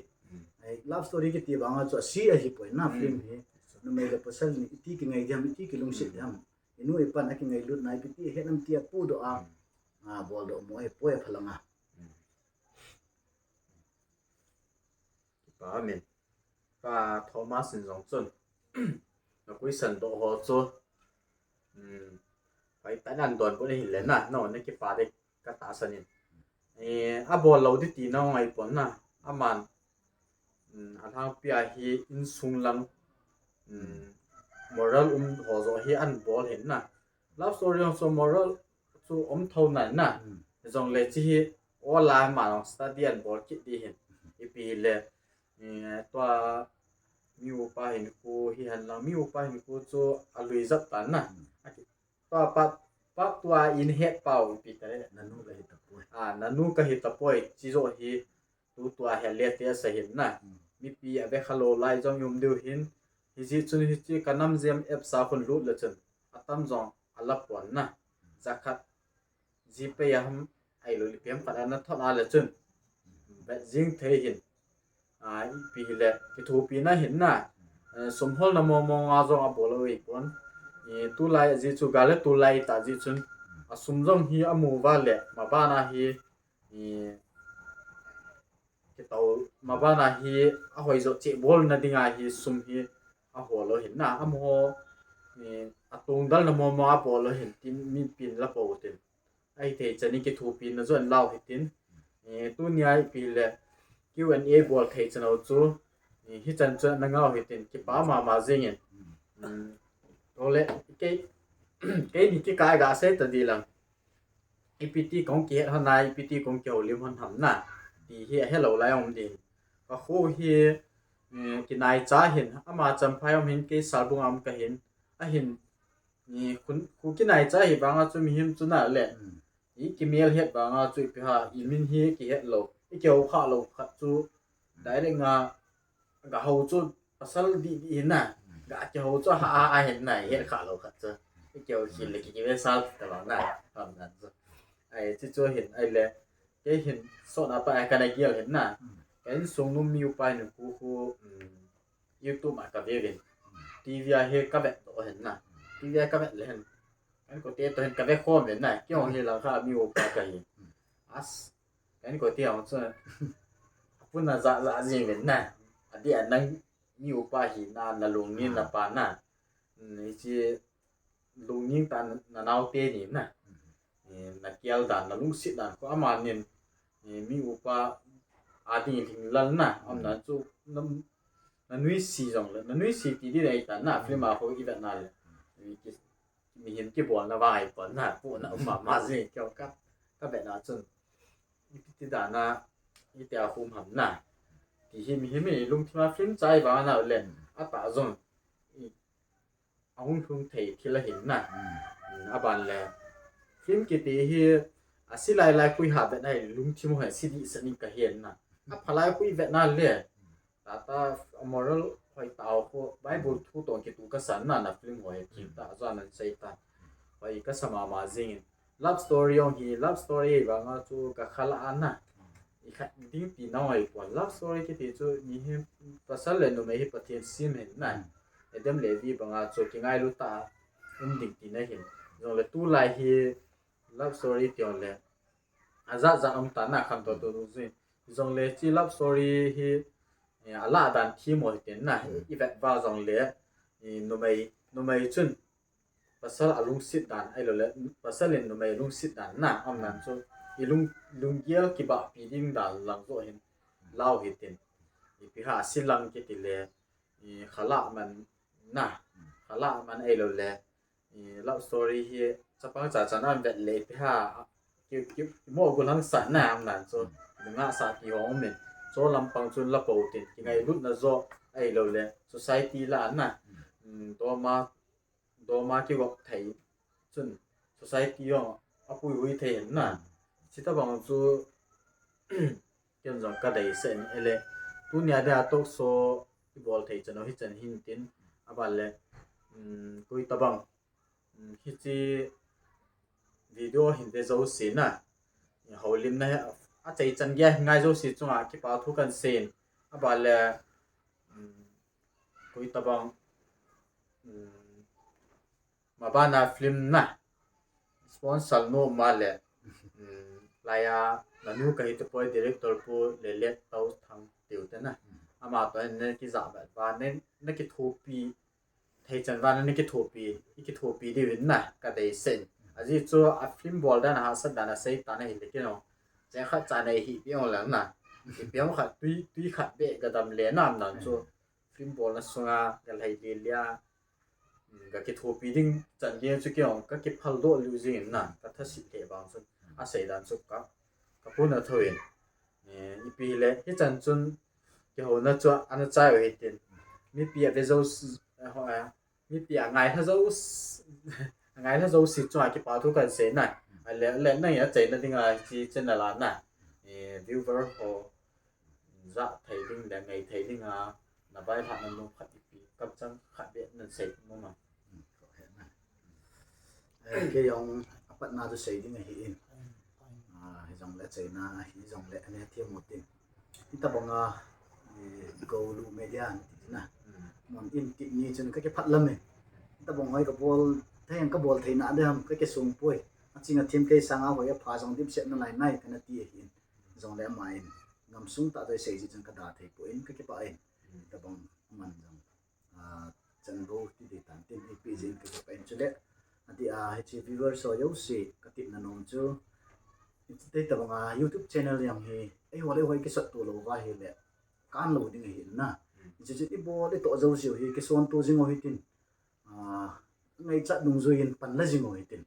Ai, love story kiti vang a chu asi ahi poi na film hi. Numei le pasal ni iti kingai diam, iti kilungset diam. Inu ipan a kingailutna ipi ti ahet nam ti apudoh a, a, boldoh mo ahi poi aphalang a. Pa min. Ka Thomas in jong chun. Na question doh ho chu. Hmm. Pai ta nan don bu ni le na. No, na kipa de ka tahsan in. Eh, abol lou di ti na ngai pon na. Aman. Hmm, alhangpi a hi insung lang. Hmm, moral um ho jo hi an bol hin na. Love story jong chu moral chu um tho na na. Hmm. Jong le chi hi ola ma jong study an bol kit di hin. Ipi le, eh, tua mi upa hin ku hi han lang mi upa hin ku chu alui jat tan na. Hmm. Tua pa, pa tua in het pau ipi ta le. Nanu ka hi ta poi. Ah, nanu ka hi ta poi. Chi jo hi tu tua he le te sa hin na. Hmm. Mipi a ve kha lo lai jong um diu hin. Hi ji chun hi chi ka nam jem app sa khun lut le chun. Atam jong ala pon na. Jakhat. GPay a ham ai lo li pem khat ana thot a le chun. Bet jing thei hin. A, ipi le, kithopi na hin na. Eh, sum hol na mo mo nga jong abol lo i pon. I tulai ji chu ga le tulai ta ji chun. A sum jong hi amu va le, ma ba na hi, i, kitau, ma ba na hi, a hoi jo che bol na dinga hi sum hi a hol lo hin na. Am ho, i, a tung dal na mo mo abol lo hin, tin mi pin la po tin. Ai thei chan in kithopi na jong lau hitin. Eh, tunia ipi le Q and A bol thei chan u chu. Eh, hi chan chu na ngau hitin. Kipa mama jing in. Hmm. Tole, kei, kei ni kikai ga sei ta di lang. Ipi ti kong kihet hon na, ipi ti kong kihoulim hon ham na. Ti hi ahe lo lai um din. Ka khu hi, eh, kinai cha hin, ama Champhai um hin, kei Salbung um ka hin. Ahin, Ni khun, khu kinai cha hi vanga chu mihem chu na le. Hmm. I kimel het vanga chu ipi ha, i min hi kihet lo. I keu kha lo khat chu. Hmm. Direct nga, ga ho chu pasal di di hin na. Hmm. Ga keu chu ha a, a hin na, i het kha lo khat chu. I keu khi le ki kive sal ta vang na. Ham na chu. Ai, chi chu hin, ai le. Kei hin, so na pa, ai ka na gial hin na. Hmm. Kei hin sung num mi upa hin khu khu, hmm. YouTube a ka ve vin. T V a hi ka vet doh hen na. T V a ka vet le hen. Kan ko te to hen ka ve khom vin na. Kei hong hi la kha mi upa ka hi. As. Kan ko te hong chu. Pun na za za jing vin na. Adi anang mi upa hi na na lung ni na pa na. Ni chi lungning ta na, na nau te ni na. Mhm. Eh, na kial dan, na lungsit dan ko ama nin, eh, mi upa a ding lhinglel na, am na chu na, na nuisi jong le, na nuisi ti di dei ta na, film a ho i vet na le. Mi ki, mihem kibol na vai pon na, pu na um mama jing keu ka, ka vet na chun. Ipi ti dan na, iti a hum ham na. Ti hi mihem i lungthim a film chai va na le, a ta jong. I, a hung lhung thei thil ahin na. Hmm. Hmm, aban le. Film kiti hi a si lai lai khui ha vet na hi lungthim ho hi si di sa ning ka hin na. A pha lai khui vet na le. Tata a moral hoi tao ko Bible thu tong kitu ka san na na film ho hi kim ta zo nan sei ta. Hoi ka sa mama jing in. Love story jong hi, love story hi vanga chu ka khala a na. I khat ding ti na hoi pon. Love story kiti chu mihem pasal le numei hi Pathen sim hin na. Hmm. Adam le Evi vanga chu kingailu ta um ding ti na hin. Jong le tulai hi love story ti jong le. A jat jat um ta na khan to to du zui. Jong le chi love story hi, eh, a la dan thi mo hi tin na. Hmm. I vet va jong le, eh, numei, numei chun pasal a lungsit dan, ahilou le, pasal in numei lungsit dan na, am nan chu, i lung, lunggel kibahpi ding dan lang zo hin, lau hi tin. Ipi ha, silang kiti le, i khala man na, khala man ahilou le, i love story hi, chapang cha chan an vet le, ipi ha, ki, ki, ki mo gu lang sa na, am nan chu, nga sa ti ho min, cho lampang chun la po tin, kingailut na zo, ahilou le, society la na, mm, to ma, doma kigop thei chun society jong a puihui thei hin na. Chita bang chu ken jong ka dei sen ele. Tunia dia talk show i bol thei chan o hi chan hin tin. Aban le, um, koi tabang, um, hichi video hin ve zo si na. Houlim na he, a chei chan gei ngai zo si chunga kipa thu kan sen. Aban le, um, koi tabang, um, mabana film na sponsor no ma le, um, laya nanu ka hi te poi director pu le le tau thang tiu te na. Ama toh hin na kijah vet uva, na, na kithopi thei chan uva, na kithopi, i kithopi diuvin na, kadeisah in. Ajeh chu a film bol dan a hahsat dan a sei tan ahile kei jong, cheng khat cha nei hih peh ong lang na. Ipi ham khat tui, tui khat beh gadam le nam dan chu film bolna sunga galhai lele a, ga kithopi ding chan gei chu kei jong ka kiphal doh lou jing in na, ka thasit lheh vang chun asei dan chu ka, ka puna thou in. Eh, ipi hile, hichan chun kihouna chu ana chai u hitin. Mipi ave jouse, eh, ho, eh, mipi a ngailha jouse, ngailha jouse chunga kipa thu kan sei na. Ale, ale, nangin achaina dinga hiche channel a na, eh, viewer ho jah thei ding le ngai thei dinga na vailhahna nom khat ipi, kamchang khat beh nan sei nom am? Eh, kei jong apatna chu sei ding ahi in. Ah, hijongle achaina hijongle ana hethem u tin. Hitobanga, eh, Golu Media nati na. Mon in kit ni chun ka kiphat lam e. Hitobang hoi ka bol thei, ka bol theina ding ham ka kisong poi. Aching athem kei sanga hoi apha jong dimset nalai nai kana ti ahi in. Jongle ama in gamsung tah toh isei jeh chun ka da thei poi in ka kipah in. Hitobang aman jong, ah, chan bou ti ding tan tin ipi jeh in ka kipah in chule. Adeh a hiche viewers ho jouse ka tepna nom chu, hitobanga YouTube channel jong hi eiho le eiho i kisot to lou uva ahile kan lou ding ahi na. Hiche chu ibol itoh jouse u hi kisonto jing u hitin. Ah, ngaichat dungjui in pan la jing u hitin.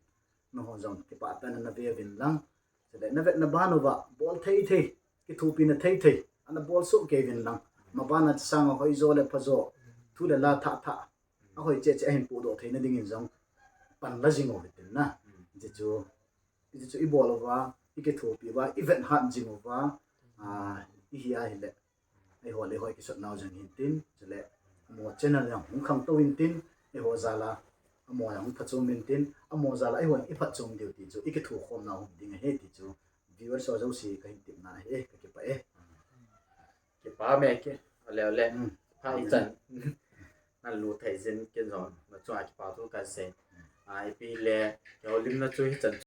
Nangho jong kipah tah in na ve uvin lang. Chule na vetna ban uva bol thei thei, kithopina thei thei ana bol soh kei uvin lang. Maban a chang a hoijo le phajo, thu le la thah thah, ahoi cheh cheh ahin pohdoh theina dingin jong pan la jing u hitin na. Hiche chu, hiche chu ibol uva, i kithopi uva, i vet hat jing uva, ah, ihi ahile eiho le eiho i kisot nau jong hin tin, chule amaho channel jong hung khangtou in tin, eiho jal a amaho jong hung phatchom in tin, amaho jal a eiho jong i phatchom diu ti chu i kithokhom nau hung ding ahi ti chu viewers ho jouse kahin tepna ahi, ka kipah e. Kipah me kei, ale, ale. Pha ichan. Nan lut thei jin ken jong, na chunga kipa thu kan sei. Ah, ipi le, kihoulimna chu hichan